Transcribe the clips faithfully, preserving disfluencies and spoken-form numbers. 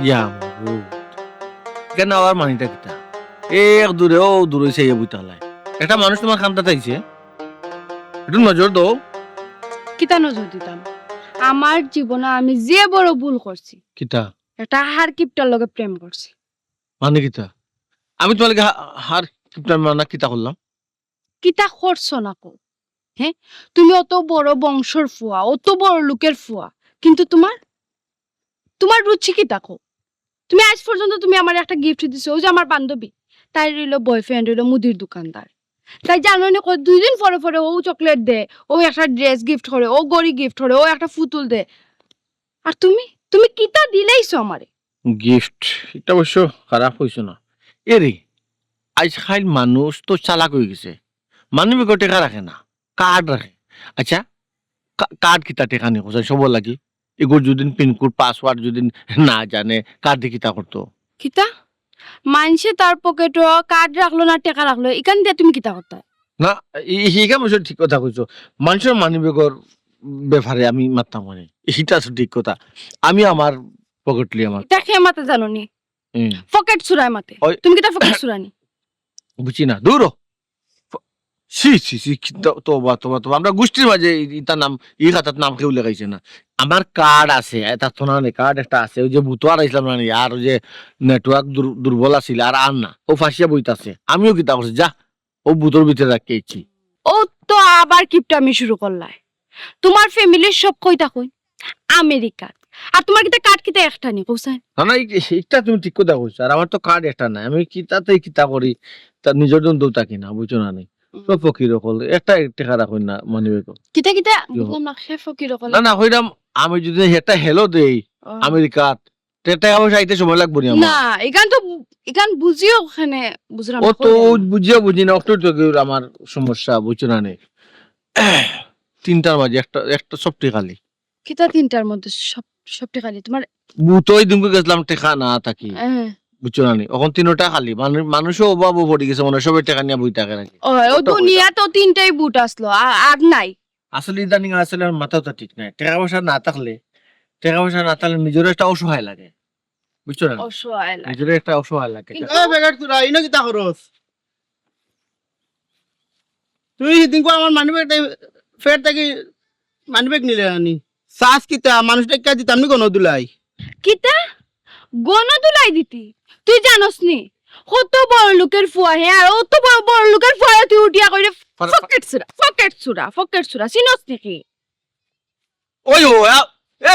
ইয়া মাবুদ, কেন আবার মানিটা কিতা? এক দূরে, ও দূরে চাইয়া বইতালায়। একটা মানুষ তুমার কান্দাত আইছে, একটু নজর দেও। কিতা নজর দিতাম? আমার জীবনে আমি যে বড় ভুল করছি। কিতা? একটা হার কিপটার লগে প্রেম করছি। মানে কিতা? আমি তুমার লগে হা-, হার কিপটার মানে কিতা করলাম? কিতা করছো না কও? হে, তুমি অত বড় বংশর ফুয়া, অত বড় লোকের ফুয়া, কিন্তু তুমার, তুমার রুচি কিতা কও? তুমি আইজ পর্যন্ত তুমি আমারে একটা gift দিছো, অউ যে আমার বান্ধবী, তাইর অইলো boyfriend অইলো মুদির দোকানদার। তাই জানো নি কয়, দুই দিন পরে পরে অউ chocolate দেয়, অউ একটা dress gift করে, অউ ঘড়ি gift করে, অউ একটা ফুতুল দেয়। আর তুমি, তুমি কিতা দিলাইছো আমারে? Gift, ইটা অবশ্য খারাপ কইছো না। এরে, আইজকাইল মানুষ তো চালাক অইগেছে, money bag-ও টেকা রাখে না, card রাখে। আচ্ছা, কা-, card কিতা টেকা নি কও চাইন সবর লাগি? এগুর যদি pin code, password যদি না জানে, card দি কিতা করতো? কিতা? মানষে তার পকেটো card রাখলো না টেকা রাখলো, ইখান দিয়া তুমি কিতা করতায়? না, ই-, ই-, ইখান অবশ্য ঠিক কথা কইছো। মানষর money bag-র ব্যাপারে আমি মাততাম না নি, ইটা তো ঠিক কথা। আমি আমার পকেট লই আমার। ইটা কে মাতে জানো নি? হুম। পকেট চুরায় মাতে। ওই তুমি কিতা পকেট চুরানি? বুঝছি না, দূর হ। ফ-, ছি, ছি, ছি, কি ত-, তওবা, তওবা, তওবা। আমরা গোষ্ঠীর মাঝে ই-, ইতার নাম, ই খাতাত নাম কেউ লেখাইছে না। আমার card আছে, এটা তো না নি, card একটা আছে। অউ যে ভূত আর আইছলাম না নি, আর অউ যে network দুর-, দুর্বল আছিল, আর, আর না। অউ ফাঁসিয়া বইতাছে। আমিও কিতা করছি, যা, অউ ভূতর ভিতরে রাখি আইছি। অউ তো আবার কিপটামি শুরু করলায়। তুমার family-র সব কই থাকইন? আমেরিকাত। আর তুমার কিতা card কিতা একটা নি, কও চাইন? না, না, ই-, ইটা তুমি ঠিক কথা কইছো। আর আমার তো card একটা নাই। আমি কিতাতে কিতা করি, তা নিজর জন দৌ থাকি না, বুঝছো না নি? হুম। সব ফকির অকল, একটা টেকা রাখইন না money bag-ও। কিতা কিতা? ইয়ো। বুঝলাম না, কে ফকির অকল? না, না, কইরাম, আমি যদি একটা hello দেই ও। আমেরিকাত, তে টেকা পয়সা আইতে সময় লাগবো নি আমার? না, ইখান তো, ইখান বুঝিও কেনে বুঝলাম না, অত কইলাম। বুঝিয়া বুঝি না, অত তো কেউ আমার সমস্যা, বুঝছো না নি? তিনটার মাঝে একটা, একটা সবটি খালি। কিতা তিনটার মধ্যে সব, সবটি খালি? তুমার ভূত অই দিনকে গেছিলাম টেকা না থাকি। হ্যাঁ। বুঝছো না নি? অখন তিনোটা খালি। মানু-, মানুষও অভাবও পড়ি গেছে, মনে অয় সবে টেকা নিয়া বই থাকে নাকি? ও, ও অত দুনিয়াত তো তিনটাই ভূত আছলো, আ-, আর নাই। আসলে ইদানিং আসলে আমার মাথাটা ঠিক নাই। টেকা পয়সা না থাকলে, টেকা পয়সা না থাকলে নিজরও একটা অসহায় লাগে। বুঝছো না? অসহায় লাগে। নিজরও একটা অসহায় লাগে। কিন্তু এ বেগার তোরা, ইনো কিতা করস? তুই হিদিনকু আমার money bag টা, ফের থাকি money bag নিলে আনি। চাস কিতা? মানুষ ডাকিয়া দিতাম নি গণধুলাই? কিতা? গণধুলাই দিতি? তুই জানোস নি? কত বড় লোকের ফুয়া হে, আর অত বড়, বড় লোকের ফুয়া তুই উঠিয়া কইরে ফা-, ফা- পকেট চুরা, পকেট চুরা, পকেট চুরা, চিনোস নি কি? ওই ও, আ,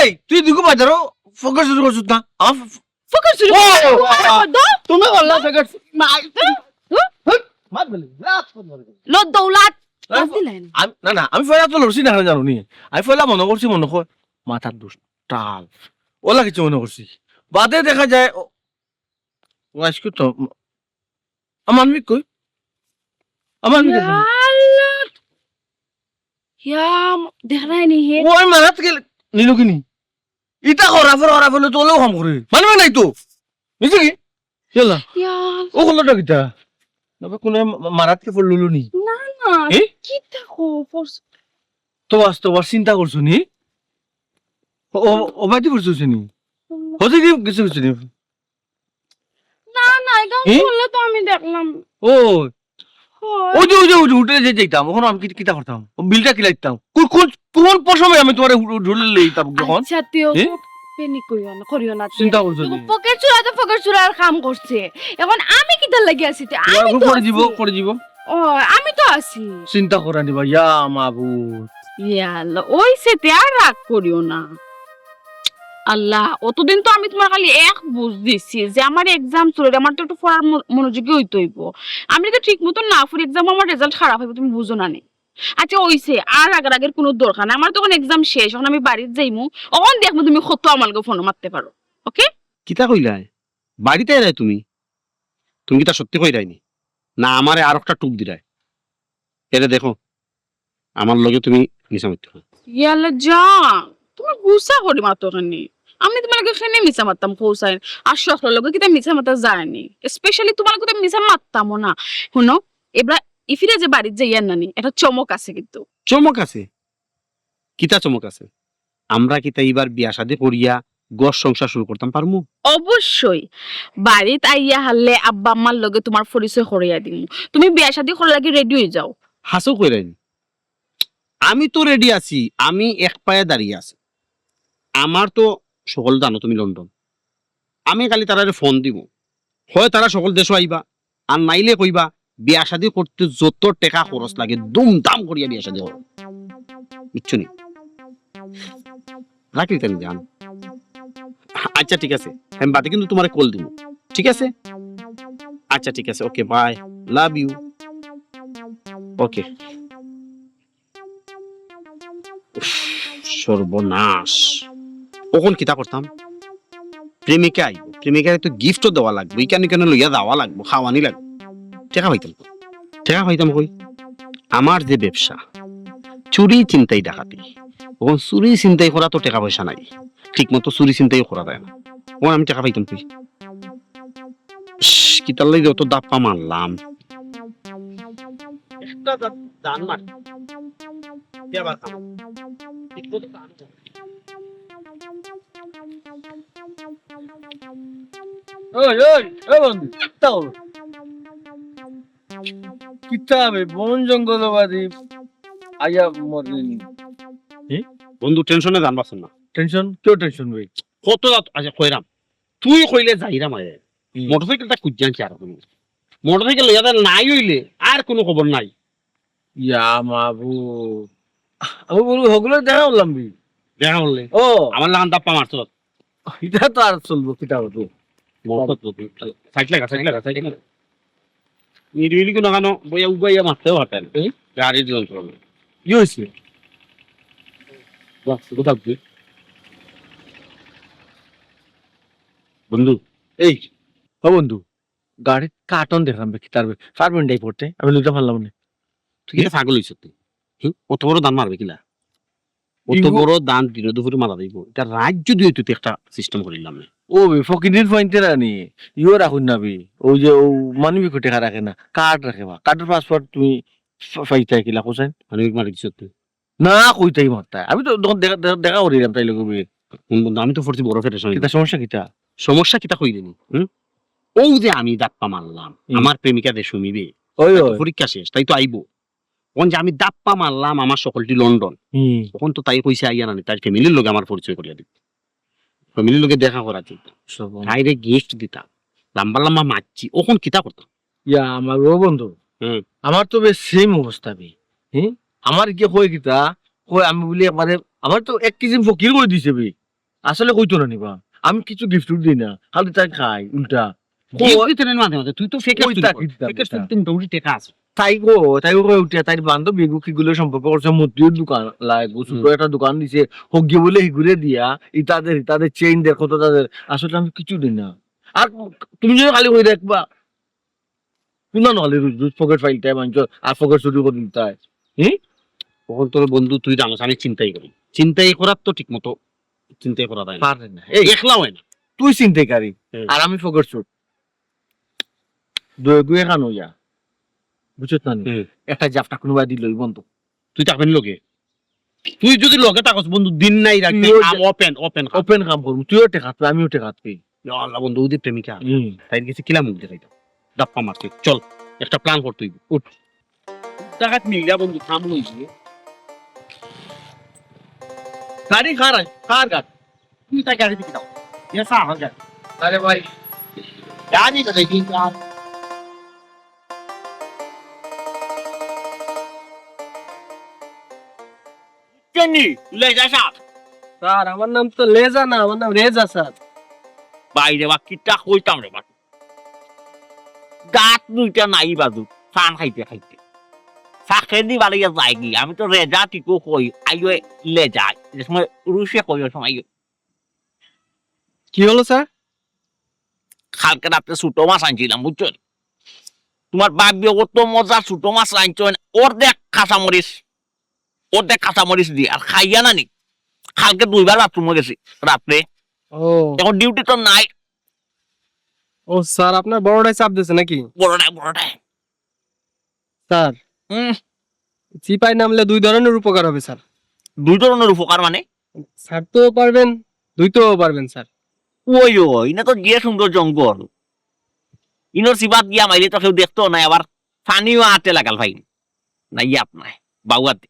এই, তুই দেখো বাজারো পকেট চুরি করছিস না? আমার ফ-, ফ-, পকেট চুরি ও, করছিস? ও, আ, আ, দো। তুমি বললা পকেট চুরি। মা, আই, হুম? হুম? হুম? মাত বলি, লাত কোন বলে? লো দৌলত। আরে, লাত দিলাই না। আমি, না, না, আমি ফয়লা তো লড়ছি না, জানো নি? আমি ফয়লা মনে করছি, মনে কর, মাথার দোষ, টাল। ওলা কিছু মনে করছি। বাদে দেখা যায়, ও, ও আজকে তো, আমার আমি কই? আমার আমি কই? ইয়া আল্লাহ। ইয়া, ম-, দেখরায় নি হে? ও, আমি মারাত গেলে, নিল কি নি? ইটা করা ফর, করা ফর, তো ওলেও কাম করে। মানবে নাই তো। বুঝলি কি? ইয়াল্লা। ইয়া। ও করলোটা কিতা? না বা কোনো মা-, মারাত কে ফল লুলু নি? না, না, এ? কিতা কো, ফরস- তো বাস, তো বাস চিন্তা করছো নি? ও, ও, ও বাদি করছো নি? হুম। হতে কি কিছু কিছু নি? না, না, এটা এ? করলে তো আমি দেখলাম। ও, হয়। ওই যে, ওই যে, ওই যে, হোটেলে যে যাইতাম, ওখানে আমি কি-, কিতা করতাম? ও বিলটা কিলা দিতাম? কোন, কোন, কোন পশমে আমি তোমার হো-, হোটেলে লইতাম যখন? আচ্ছা, তুই ও এ? panic করিও না, করিও না তুই। চিন্তা করছো দেখো, নি? পকেট চুরা তো পকেট চুরার কাম করছে। এখন আমি কিতার লাগি আছি তে? তোমার আমি উপর তো করে দিব, আছি। করে দিব। ও, আমি তো আছি। চিন্তা করা নিবা, ইয়া মাবুদ। ইয়া আল্লাহ, ওই সেতে আর রাগ করিও না। আল্লাহ, অতদিন তো আমি তোমার খালি এক বুঝ দিছি যে আমার exam চলে, আমার তো একটু পড়ার ম-, মনোযোগী হইতে হইব। আমি যদি ঠিক মতো না পড়ি, exam আমার result খারাপ হইব, তুমি বুঝো না নি? আচ্ছা, ওইছে, আর রাগারাগির কোনো দরকার নাই। আমার তখন exam শেষ, এখন আমি বাড়িত যাইমু, অখন দেখমু তুমি কত আমার লগে ফোন মারতে পারো। ওকে? কিতা কইলায়? বাড়িত আইরায় তুমি? তুমি কিতা সত্যি কইরায় নি? না, আমারে আর একটা টুক দিরায়? এরে দেখো, আমার লগে তুমি মিছা মাততে পারো। ইয়াল্লা যা, তুমি গুসা করি মাতো কেনে? আমি তোমার লগে কেনে মিছা মাততাম কও চাইন? আর সকলর লগে কিতা মিছা মাতা যায় নি? Specially তোমার লগে তো মিছা মাততামও না। হুনো, এবার ইফিরে যে বাড়িত যাইয়ার নানি, একটা চমক আছে কিন্তু। চমক আছে? কিতা চমক আছে? আমরা কিতা ইবার বিয়া শাদি করিয়া ঘর সংসার শুরু করতাম পারমু? অবশ্যই। বাড়িত আইয়া হারলে আব্বা আম্মার লগে তুমার পরিচয় করাইয়া দিমু। তুমি বিয়া শাদি করার লাগি রেডি অই যাও। হাছাউ কইরায়নি? আমি তো রেডি আছি, আমি এক পায়ে দাঁড়িয়ে আছি। আমার তো হকল জানো তুমি লন্ডন। আমি খালি তারারে ফোন দিমু, হয় তারা হকল দেশো আইবা, আর নাইলে কইবা বিয়া শাদি করতে যত টেকা খরচ লাগে ধুমধাম করিয়া বিয়া শাদি করো, বুঝছো নি? রাখি কেন জান? আচ্ছা ঠিক আছে, আমি বাদে কিন্তু তুমারে কল দিমু, ঠিক আছে? আচ্ছা ঠিক আছে, ওকে, বাই, লাভ ইউ। ওকে। উফ, সর্বনাশ। অখন কিতা করতাম? প্রেমিকা আইবো, প্রেমিকারে তো গিফটও দেওয়া লাগবো, ইখান ইখান লইয়া যাওয়া লাগবো, খাওয়ানি লাগবো। টেকা পাইতাম কই? টেকা পাইতাম কই? আমার যে ব্যবসা, চুরি ছিনতাই ডাকাতি, অখন চুরি ছিনতাই করা তো টেকা পয়সা নাই, ঠিক মতো চুরি ছিনতাইও করা যায় না, অখন আমি টেকা পাইতাম কই? ইশ, কিতার লাগি অত দাপ্পা মারলাম? একটা দা-, দান মার। দে আবার খাবো। ঠিক মতো দান কর। ওই, ওই, ওই বন্ধু, কিতা অইলো? কিতা বে, বন জঙ্গল বাড়ি আইয়া মরলি নি? হুম? বন্ধু, টেনশনে জান বাঁচে না। টেনশন? কিওর টেনশন বে? কত রাত, আচ্ছা, কইরাম। তুই কইলে যাইরাম আয়। হুম। মোটরসাইকেলটা খুঁজিয়া আনছি আর কোনো। মোটরসাইকেল লইয়া যা নাই অইলে আর কোনো খবর নাই। ইয়া মাবুদ। আমি বলবো, হগুলো দেখা করলাম বি। দেখা করলে? ও। আমার লাখান দাপ্পা মারছস। ইটা তো আর চলবো, কিতা করবো? মহব্বত করবি। সাইড লাগা, সাইড লাগা, সাইড লাগা। নিরিবিলি কোনো কানো বইয়া উবাইয়া মারতেও পারতেন। হুম? গাড়ির যন্ত্রণা। কি হইছে? বাহ, কোথাও কি? বন্ধু। এই, ও বন্ধু, গাড়িত কার্টন দেখলাম বে, কিতার বে, ফারবেন ডাই পড়তে, আমি লইতাম পারলাম না। তুই কিতা পাগল হইছ তুই? হুম? অত বড় দান মারবে কিলা? অত ইগু- বড় দান দিন দুপুরে মারা যাইব। এটা রাত যদি হইতো, তুই একটা সিস্টেম করিলাম না। ও বে, ফকিনির পয়েন্টে রানি, ইও রাখুন না বে। ওই যে, ও মানবিক টেকা রাখে না, কার্ড রাখে বা, কার্ডের পাসওয়ার্ড তুমি ফা-, ফাইতায় কিলা, কোসাইন? মানবিক মারি দিছ তুই। না, কইতাই মারতায়। আমি তো তখন দেখা, দেখা, দেখা করিলাম তাই লোক বে। কোন বন্ধু? আমি তো পড়ছি বড় ফেডারেশন। কিতা সমস্যা কিতা? সমস্যা কিতা কইলে নি? হুম? ও যে আমি ধাপ্পা মারলাম, হুম। আমার প্রেমিকা যে শুনিবে, ওই, তাই তো ওই। পরীক্ষা শেষ, তাই তো আইবো। অখন যে আমি ধাপ্পা মারলাম, আমার সকলটি লন্ডন। হুম। অখন তো তাই কইছে আইয়া নানি, তার ফ্যামিলির লগে আমার পরিচয় করিয়া দিত। ফ্যামিলির লগে দেখা করা দিত। সব। তাইরে গিফট দিতাম। লম্বা লম্বা মারছি। অখন কিতা করতাম? ইয়া, আমার ও বন্ধু। হুম। আমার তো বেশ সেম অবস্থা বে। হুম? আমার কি কয় কিতা? কয় আমি বলি একবারে, আমার তো এক কিসিম ফকির কই দিছে বে। আসলে কইতো না নিবা। আমি কিছু গিফট দিই না। খালি তাই খাই, উল্টা। গিফট কই দিতে নেই মাঝে মাঝে। তুই তো ফেক কই চুরি তা কর। কিতা ফেক কিতা? চুরি তুমি দৌড়ি টেকা আছে। তাই গো, তাই গো কই উঠিয়া, তাইর বান্ধবী গো কিগুলো সম্পর্ক করছে, মতিউর দোকান, লাইক, ও ছোট হুম। একটা দোকান দিছে, হগিয়ে বলে হিগুরে দিয়া, ইতাদের, ইতাদের চেইন দেখো তো তাদের। আসলে আমি কিছু দিই না। আর তুমি যদি খালি কই দেখবা, কোন না হলে রোজ রোজ পকেট ফাইলটায় মানছো, আর পকেট চুরি করে দিতায়। হুম? অখন তোর বন্ধু তুই জানোস আমি চিন্তাই করি। চিন্তাই করার তো ঠিক মতো চিন্তাই করা যায় না। পারে না। এই একলা হয় না। তুই চিন্তাইকারী, হুম। আর আমি পকেট চোর। দুই গুয়ে খান হইয়া। বুঝছত না নি? হুম। একটা জাফটা কোনো বাদি লই বন্ধু। তুই থাকবেন লগে। তুই যদি লগে থাকস বন্ধু, দিন নাই রাত নাই, তুইও কাম যে ওপেন, ওপেন কাম। ওপেন কাম করবো। তুইও টেকাত পে, আমিও টেকাত পে। ইয়া আল্লাহ বন্ধু, ওদের প্রেমিকা। হুম। তাই গেছে কিলা মুখ দেখাইতাম। ডাপ্পা মারতে। চল, একটা প্ল্যান করতে হইব। উঠ। টাকাত মিলিয়া বন্ধু, থাম লই গিয়ে। গাড়ি কার আছে? কার গাড়ি? তুই তার গাড়ি দিকে দাও। ইয়ে সা আমার গাড়ি। আরে ভাই। গাড়ি তো দেখি কার। কেনি? লেজা সাহেব। স্যার, আমার নাম তো লেজা না, আমার নাম রেজা স্যার। বাইরে বা কিতা কইতাম রে বা। দাঁত দুইটা নাই বাজু, পান খাইতে খাইতে। ফাঁকেদি বাড়িয়া যায়গি, আমি তো রেজা টিকু কই, আইও লেজা। যে সময় রুশে কই, ওই সময় আইও। কি হলো স্যার? কালকে রাতে ছোট মাছ আনছিলাম, বুঝছেন? তোমার বাপ বিয়ে কত মজা ছোট মাছ আনছেন, অর্ধেক কাঁচামরিচ, অর্ধেক কাঁচামরিচ দি, আর খাইয়া না নি। কালকে দুইবার বাথরুমে গেছি রাত্রে। ও। এখন ডিউটি তো নাই। ও স্যার, আপনার বড়টাই চাপ দিছে নাকি? বড়টাই, বড়টাই। স্যার, হুম। চিপায় নামলে দুই ধরনের উপকার হবে স্যার। দুই ধরনের উপকার মানে? ছাড়তেও পারবেন, ধুইতেও পারবেন স্যার। ওই, ওই, ইনো তো যে সুন্দর জঙ্গল। ইনোর চিপাত গিয়া মাইলে তো কেউ দেখতো নায়, আবার পানিও আটে লাগাল পাইন না, ইয়াত নাই, বাউয়াতে।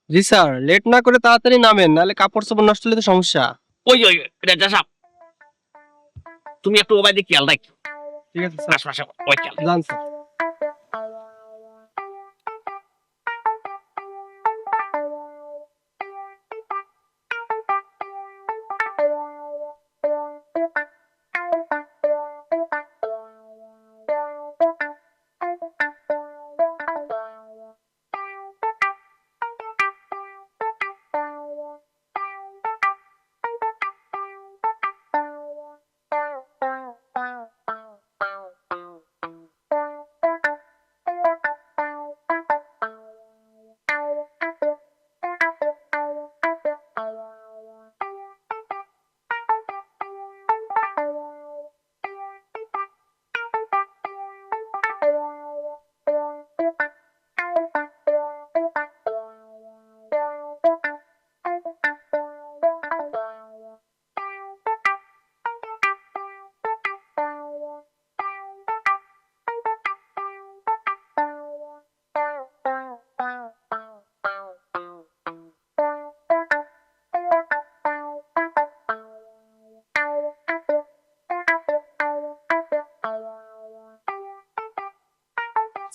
জি স্যার, লেট না করে তাড়াতাড়ি নামেন, নাহলে কাপড় চোপড় নষ্ট হলে তো সমস্যা। ওই, ওই, ওই, রেজা সাব, তুমি একটু ওবায়দি খেয়াল রাখিও। ঠিক আছে স্যার। আশপাশে ওই খেয়াল। যান স্যার।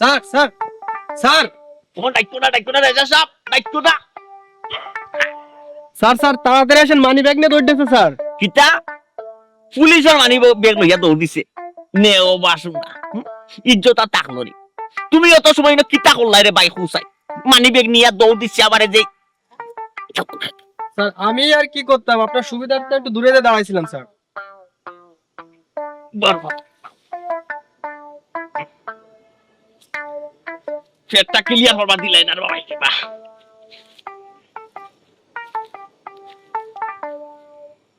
Sir, sir, sir. ও, ডাইকো না, ডাইকো না, রেজা সাব, ডাইকো না। স্যার, স্যার, তাড়াতাড়ি আসেন, মানি ব্যাগ নিয়ে দৌড় দিছে, স্যার। কিতা? পুলিশর মানি ব্যাগ লইয়া দৌড় দিছে। নেও বাসু না। হুম? ইজ্জত আর থাকলো নি। তুমি অত সময় ইনো কিতা করলায় রে ভাই হুসাই? মানি ব্যাগ নিয়া দৌড় দিছে আবার এই যে। স্যার, আমি আর কি করতাম, আপনার সুবিধার্থে একটু দূরে দাঁড়াইছিলাম, স্যার। বরবাদ। পেটটা ক্লিয়ার করবা দিলাই না রে বাবা, বাহ।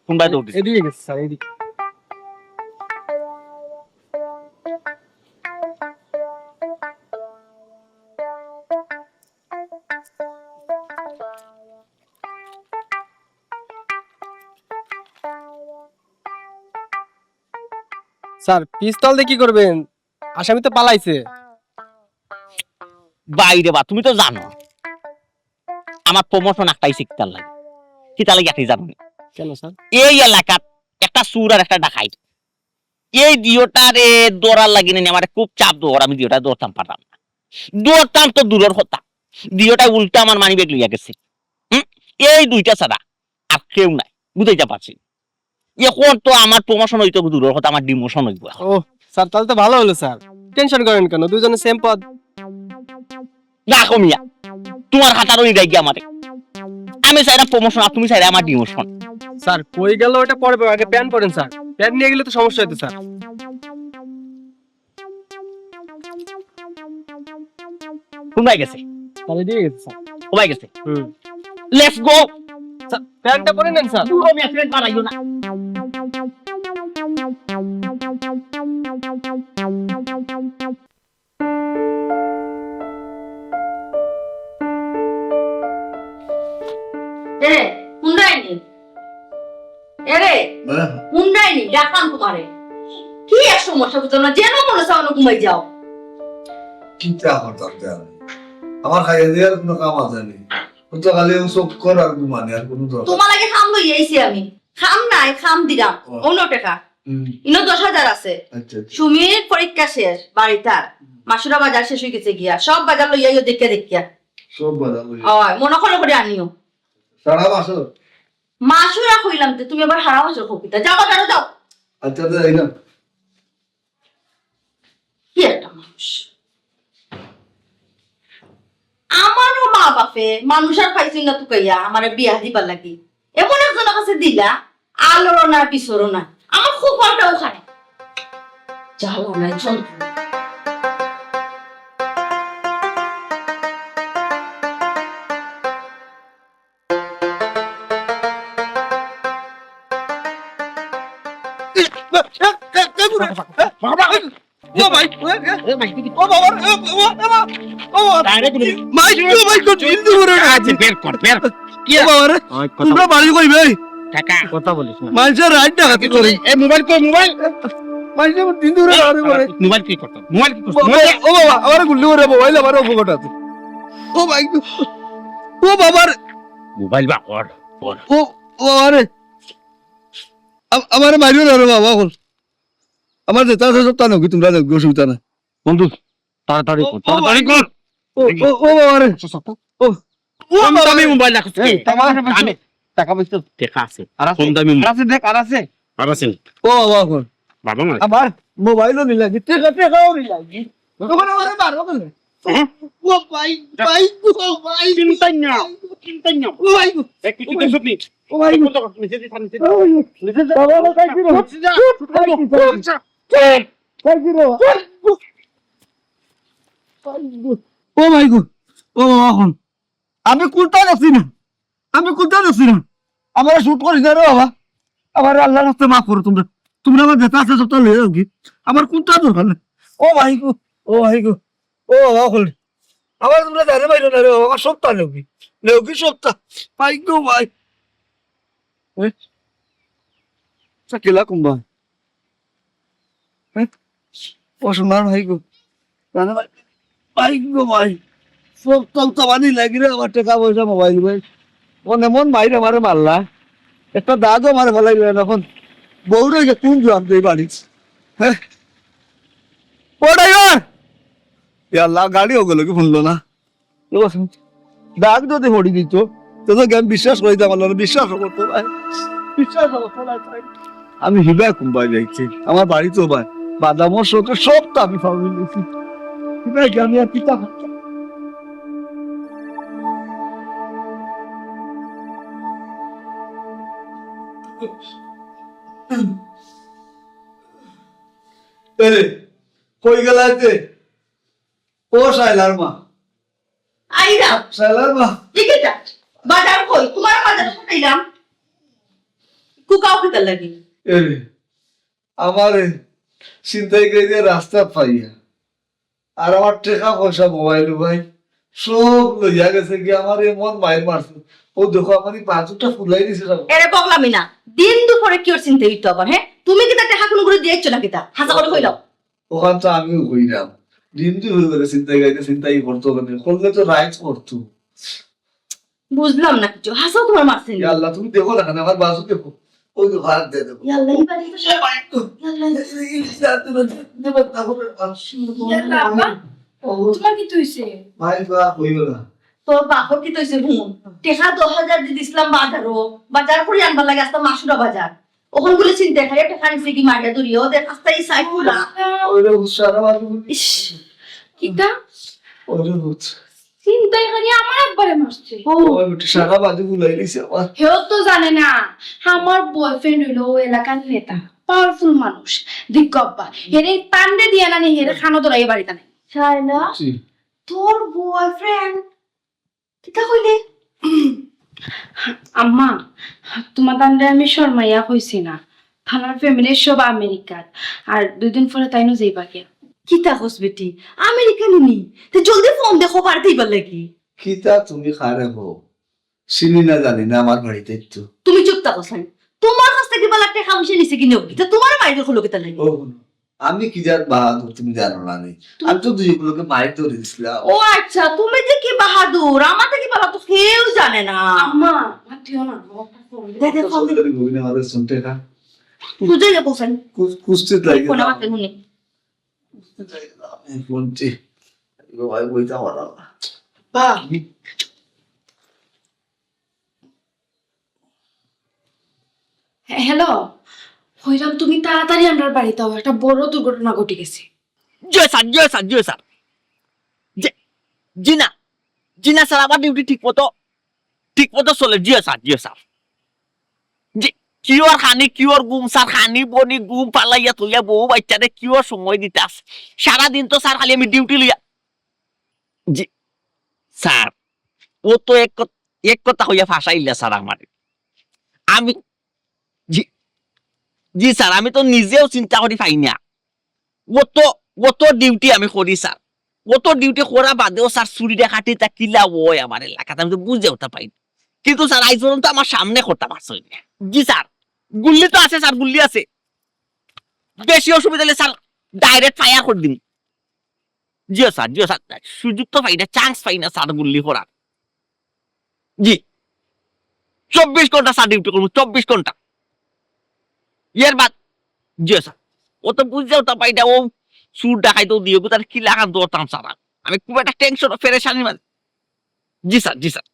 কোন বায় দৌড় দিছে? এদিকে গেছে স্যার, এদিকে। স্যার, পিস্তল দিয়ে কি করবেন? আসামি তো পালাইছে। বাইরে বা, তুমি তো জানো আমার প্রমোশন একটাই শিখতে লাগে। কিতা লাগে একটাই জানো নি? কেন স্যার? এই এলাকাত একটা চুর আর একটা ডাকাইত, এই দুইওটারে ধরার লাগি নি আমারে খুব চাপ দেওয়ার, আমি দুইওটা ধরতাম পারতাম না। ধরতাম তো দূরের কথা, দুইওটায় উল্টা আমার মানি ব্যাগ লইয়া গেছে। হুম? এই দুইটা ছাড়া আর কেউ নাই, বুঝাইতে পারছি। এখন তো আমার প্রমোশন হইতো দূরের কথা, আমার ডিমোশন হইব এখন। ও স্যার, তাহলে তো ভালো হলো স্যার, টেনশন করেন কেন? দুজনে সেম পদ। রাখো মিয়া, তোমার খাতার ওই গাই গিয়া আমারে। আমি চাইরা প্রমোশন আর তুমি চাইরা আমার ডিমোশন। স্যার, কই গেল ওটা পরে, আগে প্যান্ট পরেন স্যার, প্যান্ট নিয়ে গেলে তো সমস্যা হইতো স্যার। কোন ভাই গেছে? তাহলে দিয়ে গেছে স্যার। ও ভাই গেছে। হুম। Let's go। স্যার, প্যান্টটা পরে নেন স্যার। দূর আমি প্যান্ট বাড়াইও না। এ, হুন্ডাইনি। এরে, হ্যাঁ? হুন্ডাইনি, ডাকলাম তোমারে। কি এক সমস্যা বুঝলাম না, যেন মনে চাও না ঘুমাই যাও। কিতা করতাম তে আমি? আমার খাইয়া দেওয়ার কোনো কাম আছে নি? ও তো খালি ও চক্কর আর ঘুমানি, আর কোনো দরকার। তোমার লাগে কাম লই আইছি আমি। কাম নাই, কাম দিলাম। ও। অন্য টাকা। হুম। ইনো দশ হাজার আছে। আচ্ছা, আচ্ছা। সুমির পরীক্ষা শেষ, বাড়িত আর। হুম। মাসুরা বাজার শেষ হয়ে গেছে গিয়া। সব বাজার লইয়া আইও দেখিয়া দেখিয়া। সব বাজার লইয়া। অয়, মনে করে করে আনিও। সারা মাসুর? মাসুরা কইলাম তো, তুমি আবার হারা মাসুর কও কিতা? যাও বাজারো যাও। আচ্ছা, তো যাই না। কি একটা মানুষ। আমারও মা বাপে মানুষ আর পাইছইন না তুকাইয়া আমারে বিয়া দিবার লাগি। এমন একজনের কাছে দিলা, আলোরও না, পিছরও না। আমার কপালটাও খারাপ। জ্বালা নাই যন্ত্রণা। ও ভাই, ও, ও, ও ভাই, ও বাবা রে, ও, ও, ও, ও, ও, direct গুলি। মাই, ও ভাই, কোন হিন্দু বড় না? আজ বের কর, বের। কি ও বাবা রে? ওই কথা। তোমরা বাড়ি কই ভাই? টাকা। কথা বলিস না। মানুষের রাইট ডাকাতি করে। এ মোবাইল কই, মোবাইল? মানুষের দিন ধরে আরে করে। মোবাইল কি করতো? মোবাইল কি করতো? ও বাবা, আমার গুল্লি করে মোবাইল, আমার পকেট আছে। ও ভাই, ও বাবার। মোবাইল বা কর, কর। ও, ও আরে। আ-, আমারে মারিও না রে বাবা, এখন। আমার যেটা আছে সবটা নেও, কি তোমরা নেও, কি অসুবিধা নাই। বন্ধু, তাড়াতাড়ি ও, কর, ও, তাড়াতাড়ি কর। ও, ও, ও বাবা রে। আচ্ছা, আচ্ছা। ও, ও কম বাবা দামি রে। মোবাইল রাখছ কি? এই, টাকা পয়সা আমি, টাকা পয়সা। টেকা আছে। আর আছে? কম দামি আর আছে, দেখ, আর আছে। আর আছে। ও বাবা, এখন। বাবা মা। আবার মোবাইলও নিলাগি, টেকা, টেকাও নিলাগি। তখন আমারে মারো কেনে? হ্যাঁ? ও ভাই, ভাই, ও ভাই। চিন্তাই না, চিন্তাই না। ও ভাই। এক কিছু ও ভাই। দেখছত নি? ও ভাই। কোন জায়গা? নিচে দিয়ে, নিচে দিয়ে। ও ভাই। নিচে দিয়ে। বাবা, বাবা, ভাই, কি রে? নিচে যা। ভাই, কি রে? আচ্ছা। ভাই, কি রে? ও ভাই গো। ও বাবা, এখন। আমি কুন্তা দেখছি না। আমি কুন্তা দেখছি না। আমারে শুট করিস না রে বাবা। আমারে আল্লাহর রাস্তায় মাফ করো তোমরা। তোমরা আমার যেটা আছে সবটা লইয়া যাও কি। আমার কুন্তা দরকার নাই। ও ভাই গো, ও ভাই গো, ও বাবা, হল। আমার তোমরা জানে পাইলো না রে বাবা, আমার সবটা নেও কি। নেও কি সবটা। ভাই গো ভাই। এ? আচ্ছা, কিলা কুম্বা? হ্যাঁ? ও সোনার ভাই গো। জানো ভাই, ভাই গো ভাই। সব তলতা বানি লাগি রে, আমার টেকা পয়সা মোবাইল ভাই। ও এমন মাইর আমারে মারলা। একটা দাগও আমারে ফালাই দিলেন এখন। বউরে গিয়ে কোন জবাব দেই বাড়ি? হ্যাঁ? ও ড্রাইভার! ইয়া আল্লাহ, গাড়ি ওগুলো কি শুনলো না? ও, ডাক যদি পড়ি দিত, তো তো জ্ঞান বিশ্বাস করি দিতাম, আল্লাহ বিশ্বাস করতো না, বিশ্বাস করতো না। আমি হিবা কুম্বাই যাইছি, আমার বাড়ি তো ভাই, বাদামর সঙ্গে সব তো আমি ফাউল দিয়েছি। হিবা কি আমি আর পিতা এরে, কই গেলাইতে? ও শাইলার মা। আইরা। শাইলার মা। ঠিক আছে। বাজার কই? তোমার বাজার কোথায় এলাম? কুকাও কিতার লাগি? এরে, আমারে ছিনতাই করে দিয়ে রাস্তা পাইয়া। আর আমার টেকা পয়সা মোবাইল ভাই সব লইয়া গেছে কি আমার এমন মাইর মারছে। ও দেখো আমার এই বাজুটা ফুলাই দিছে সব। এরে বগলামি না। দিন দুপুরে কি ওর চিন্তা হইতো আবার, হ্যাঁ? তুমি কিতা টেকা কোনো করে দিয়েছো না কিতা? হাসা করে কইলাও। ওখান তো আমিও কইলাম। দিন দুই হয়ে গেলে চিন্তাই গাইতে চিন্তাই করতো কেন? করলে তো রাইট করতো। বুঝলাম না কিছু। হাসাও তোমার মারছে নি? ইয়া আল্লাহ, তুমি দেখো না কেন? আমার বাজু দেখো। ওই তো ভাত দিয়ে দেবো। ইয়া আল্লাহ, এই বাড়ি তো সব ইয়া ভাই, তো। ইয়া আল্লাহ। এই, এই, এই, এই, এই, এই, ইয়া আল্লাহ, আব্বা। ও। তোমার কিতা হইছে? ভাই, বা, হইল না। তোর বাপর কিতা হইছে হুন? টেকা দশ হাজার দি দিছলাম বাজারো। বাজার করি আনবার লাগে আস্তা মাসুরা বাজার। ওখান বলে চিন্তা খালি টেকা নিছে কি মারিয়া ধরিয়া। ও দেখ, আস্তা এই সাইড পুরা। ওই রে, হুশ, সারা বাজু বলি। ইস, কিতা? ওই রে, হুশ। চিন্তাই করি আমার একবারে মারছে। ও। ওই বেটি সারা বাজু বুলাই দিছে আমার। হেও তো জানে না, আমার বয়ফ্রেন্ড হইলো ও এলাকার নেতা, পাওয়ারফুল মানুষ। দেখো আব্বা, হেরে তান্ডে দিয়া নানি হেরে খানো ধরাইয়া বাড়িতে নাই। শায়লা, জি। তোর বয়ফ্রেন্ড? কিতা কইলে? আম্মা, তোমার তান্ডে আমি শর্মাইয়া কইছি না। থানার ফ্যামিলির সব আমেরিকার। আর দুই দিন পরে তাইনও যাইবা গিয়া। কিতা কস বেটি? আমেরিকা নিনি? তে জলদি ফোন দে, খবর দিবার লাগি। কিতা তুমি খারে হো? চিনি না জানি না আমার বাড়িতে তো। তুমি চুপ থাকো সাইন। তোমার কাছ থেকে বালা টেকা পয়সা নিছে কি নেও? কিতা তোমার বাইরে হলো কিতা লাগি? ও, আমি কি যার বাহাদুর তুমি জানো না নি? তুমি আমি তো দুই লোকে মাইর ধরে দিছিলাম। ও আচ্ছা, তুমি যে কি বাহাদুর, আমার থেকে বালা তো কেউ জানে না। আম্মা, মাতিও না, আমার একটা ফোন দে। দে, দে, ফোন দে। কত করে বলি না আমাদের শুনতে না? বুঝে যাবো সাইন। কুস-, কুস্তিত লাগে ফোন না। আমাকে হুনি। এই ফোনটি, এগুলো ভাই বইতে আমার না। বা। হে-, হ্যালো, হইলাম তুমি তাড়াতাড়ি আমরার বাড়িত আও, একটা বড় দুর্ঘটনা ঘটি গেছে। জি স্যার, জি স্যার, জি স্যার। জি, জি না, জি না স্যার, আমার ডিউটি ঠিক মতো, ঠিক মতো চলে। জি স্যার, জি স্যার। জি, কিওর খানি, কিওর ঘুম স্যার, খানি বনি ঘুম ফালাইয়া তুলিয়া বউ বাচ্চারে কিওর সময় দিতাস? সারাদিন তো স্যার খালি আমি ডিউটি লইয়া। জি, স্যার, ও তো এক ক-, এক কথা কইয়া ফাঁসাইলা স্যার আমারে। আমি, জি, জি স্যার, আমি তো নিজেও চিন্তা করি পাই না। অত, অত ডিউটি আমি করি স্যার। অত ডিউটি করা বাদেও স্যার চুরি ডাকাতি তা কিলা অয় আমার এলাকাত, আমি তো বুঝে উঠা পাই না। কিন্তু স্যার, আইজ পর্যন্ত আমার সামনে কথা পারছইন না। জি স্যার, গুল্লি তো আছে স্যার, গুল্লি আছে। বেশি অসুবিধা অইলে স্যার, direct fire করি দিমু। জিও স্যার, জিও স্যার, সুযোগ তো পাই না, chance পাই না স্যার গুল্লি করার। জি, চব্বিশ ঘন্টা স্যার duty করমু, চব্বিশ ঘন্টা। এর বাদ, জিও স্যার, অত বুঝাও তা পাই না, ও চুর ডাকাইত দিও, তার কিলাখান ধরতাম স্যার। আমি খুব একটা tension, পেরেশানির মাঝে। জি স্যার, জি স্যার।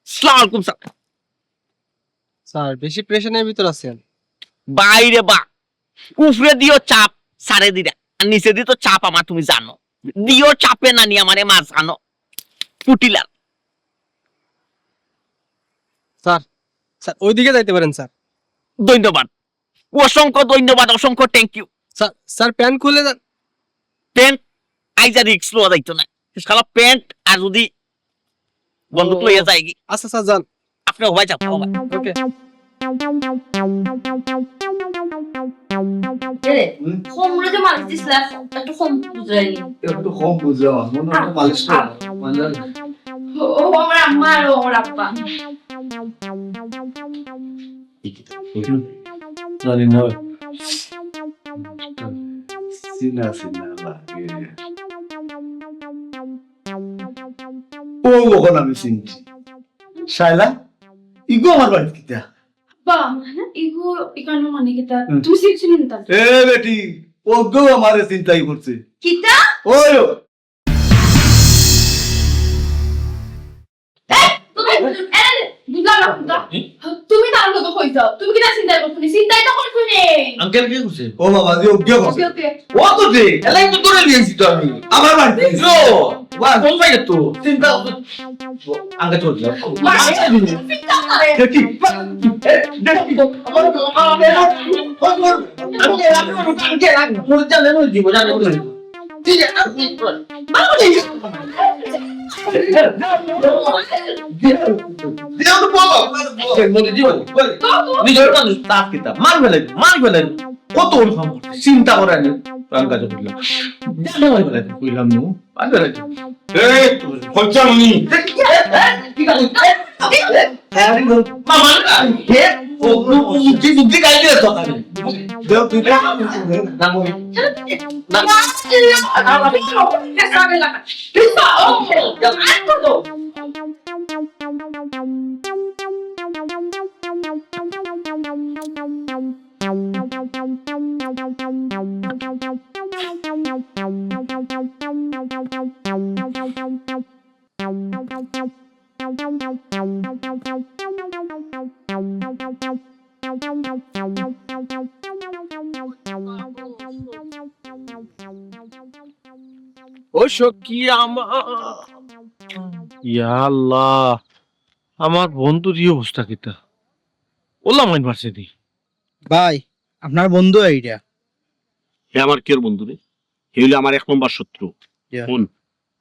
আসসালামু আলাইকুম স্যার। স্যার, বেশি প্রেশারের ভিতর আছেন। বাইরে বা, উপরে দিও চাপ, সারে দিরা। আর নিচে দি তো চাপ আমার, তুমি জানো। দিও চাপে নানি আমারে মাঝখানো। কুটিলার। স্যার, স্যার, ওইদিকে যাইতে পারেন স্যার। ধন্যবাদ, অসংখ্য ধন্যবাদ, অসংখ্য thank you। Sir, sir, pant খুলে দেন। প্যান্ট? আইজা risk লওয়া যাইতো না। শালা প্যান্ট আর যদি বন্দুক ও। লইয়া যায়গি। আচ্ছা স্যার, যান। আপনি হবাই যাও, হবাই। ওকে। এরে, হুম? কোমরে যে মালিশ দিছিলা, একটু কম বুঝাইনি। একটু কম বুঝলাম, মনে হয় মালিশ করা। ও, ও আমার আম্মা আর ও আমার আব্বা। জানি না। চিনা চিনা লাগে। ও, ওখানে আমি চিনছি। শায়লা, ইগো আমার বাড়িত কিতা? বা, মানে, ইগো ইখানো মানে কিতা? হুম। তুমি চিনছো নি তারে? এ বেটি, ওগো আমারে চিন্তাই করছে। কিতা? ওই ও। এ, তুমি, এ, বুঝলাম না কথা। হুম? তুমি তার লগে কই যাও? তুমি কিতা চিন্তা করছো নি? চিন্তাই তো করছো নি। আঙ্কেল কি করছে? ও বাবা, যে ওগো ওকে, ওকে। ও তো দে, এলাই তো তোরে নিয়েছি তো আমি। আমার বাড়িত। ইয়ো, বাহ। কোন ভাই তো? চিন্তা করছো। আঙ্কেল চল যাও। মা, চিন্তা করে। দেখি, দেখি, আমার, আমার, আমার, আমার, আঙ্কেল, আঙ্কেল, আঙ্কেল, মরে যাবে, মরে যাবে, মরে যাবে। নিজের মানুষ, তার কিতা? মার ফেলে, মার ফেলে। কত ওর খবর? চিন্তা করে নি। প্রাণ কাজে কইলাম। জানে মার ফেলে, কইলাম নু। মার ফেলে। এই, খরচা মানি। মামা, হে, ও, ও, ও, মুক্তি, মুক্তি গাই দিয়ে তো। দেও, তুই না, না, না। ও সখী আমার। ইয়া আল্লাহ, আমার বন্ধুর ই অবস্থা কিতা? ওলা মাইন মারছে দি। ভাই, আপনার বন্ধু আইরা। হে আমার কিয়র বন্ধু রে? হে অইলো আমার এক নম্বর শত্রু। ইয়া। হুন,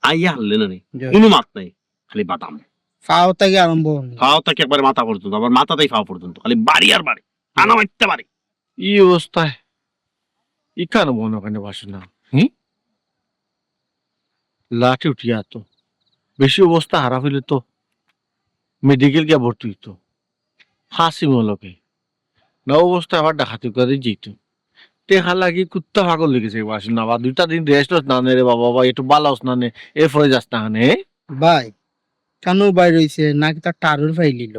আইয়া হারলে না রে, ইয়া। কুনু মাত নাই, খালি বাদাম। ফাও থাকি আরম্ভ অইলো। ফাও থাকি একবারে মাথা পর্যন্ত, আবার মাথা থাকি ফাও পর্যন্ত, খালি বাড়ি আর বাড়ি, টানা মারতে বাড়ি। ই অবস্থায় ইখান মনে কেনে বাসে না? হুম? লাঠি উঠিয়া তো। বেশি অবস্থা খারাপ অইলে তো মেডিকেল গিয়া ভর্তি অইতো। হাসি মলকে। না অবস্থা আবার ডাকাতি করে যেত। টেকা লাগি কুত্তা পাগল অই গেছে বাসে না বা। দুইটা দিন রেস্ট লস না নে রে বাবা, বা একটু বালা অস না নে, এরপরে যাস না নে। ভাই, কানো বাইর অইছে না কিতা টারুর ফাইলিল?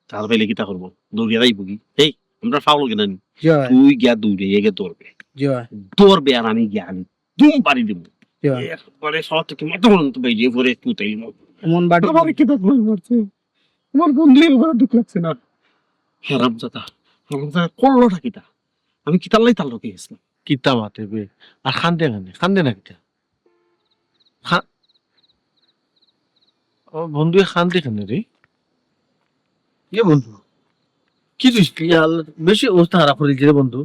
টার ফাইলে কিতা করবো? দৌড়িয়া যাইবো কি? এই, আমরা ফাউল কিনা নি? জয়। তুই গিয়া দৌড়ে এগে ধরবে। জয়। ধরবে আর আমি গিয়া আনি। দুম পারি দিব। জয়। একবারে সব থেকে মাথা পর্যন্ত বাইরে পরে কুতাইল মতো। এমন বাড়ি আমার কিতা ভুল করছে? আমার বন্ধু এবার দুঃখ লাগছে না। হারামজাদা। হারামজাদা করলোটা কিতা? আমি কিতার লাগি তার লগে গেছিলাম? কিতা মাতে বে? আর কান্দে কেনে? কান্দে না কিতা? খা-, ও বন্ধু, কান্দে কেনে রে? এ বন্ধু, কি তুই? ইয়া আল্লাহ, বেশি অবস্থা খারাপ অই গেছে রে বন্ধু।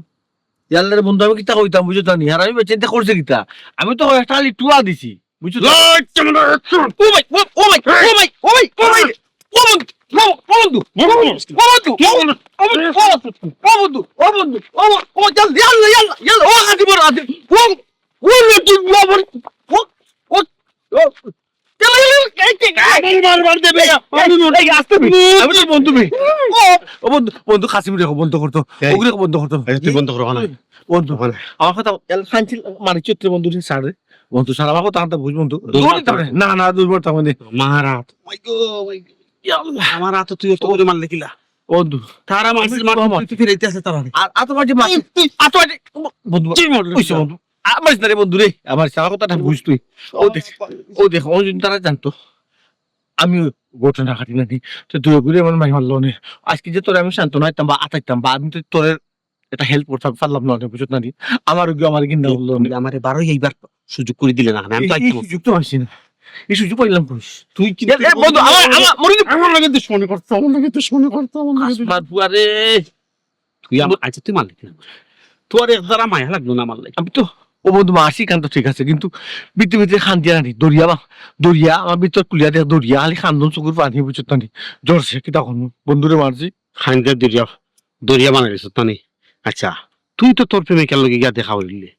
ইয়া আল্লাহ রে বন্ধু, আমি কিতা কইতাম বুঝো জানি? আর আমি বেচিন্তা করছি কিতা? আমি তো একটা খালি টুয়া দিছি। বুঝছো তো? ও ভাই, ও, ও ভাই, ও ভাই, ও ভাই, ও ভাই, ও বন্ধু, ও, ও বন্ধু, ও বন্ধু, ও বন্ধু, ও বন্ধু, ও বন্ধু, ও বন্ধু, ও বন্ধু, ও, ও, ইয়াল্লা, ইয়াল্লা, ইয়াল্লা, ও আজি বড় আজি, ও, ও নতুন বাবর, ও, ও, ও, ইয়াল্লা, ইয়াল্লা, এই, এই, এই, আমার দেবে। এই, আমি এই, বন্ধু। এই, আস্তে বে। আমি তো বন্ধু বে। ও, ও বন্ধু, বন্ধু, কাসিম রে, বন্ধ করতো। এই। ওগুলো বন্ধ করতো। এই, তুই বন্ধ কর, ওখানে। বন্ধু, ওখানে। আমার কথা, এল খানছিল, মারি চৈত্র বন্ধু রে, স্যার রে। বন্ধু, স্যার, আমার কথা আনতে বুঝ বন্ধু। দুর্বল দৌড়ি তার। না, না, দুর্বল তার মানে। মারা। মাই গো, মাই গো। ইয়া আল্লাহ। আমার হাতে তুই অত করে মারলে কিলা? বন্ধু। তারা মারছে, আমি মারছে, কম তুই, তুই ফিরাইতে আছে তারা। আর, আর তোমার যে মারছে, তুই, তুই, আর তোমার যে, বন্ধু, তুই মারলি ওই কিলা? বন্ধু। আমার সাথে বন্ধু রে, আমার সারা কথাটা বুঝ তুই। ও দেখ, ও দেখ, ও যদি তারা জানতো, আমি ঘটনা ঘাটি না নি, তো দূরে ঘুরে আমার মাই মারলো নে। আজকে যে তোরে আমি সান্ত্বনা দিতাম বা আতাইতাম বা আমি তো তোরে এটা হেল্প করতাম পারলাম না, বুঝছত না নি? আমার ওই আমার কিনা বললো নে। আমারে বারো এইবার সুযোগ করে দিলে না, আমি তো এই, এই আইতাম। সুযোগ তো পাইছি না, এই সুযোগ পাইলাম কই? তুই কি এ, এ, বন্ধু, আমার, আমার, মরে যাবো। আমার লগে দুশমনি করতো, আমার লগে দুশমনি করতো, আমার লগে দুশমনি। আসমার ফুয়া রে। তুই আমার, আচ্ছা, তুই মারলি কিনা? তোর এক দ্বারা মায়া লাগলো না আমার লাগি। আমি তো, ও বন্ধু, মারছি কান তো ঠিক আছে, কিন্তু ভিতরে ভিতরে খান দিয়া নানি, দরিয়া বা, দরিয়া, আমার ভিতর কুলিয়া দেখ, দরিয়া, খালি খান্দন চকুর পানি, বুঝছত না নি? জ্বরছে, কিতা করবো? বন্ধুরে মারছি। খান দিয়া দরিয়া, দরিয়া বানাই দিছত না নি? আচ্ছা, তুই তো তোর প্রেমিকার লগে গিয়া দেখা করিলে।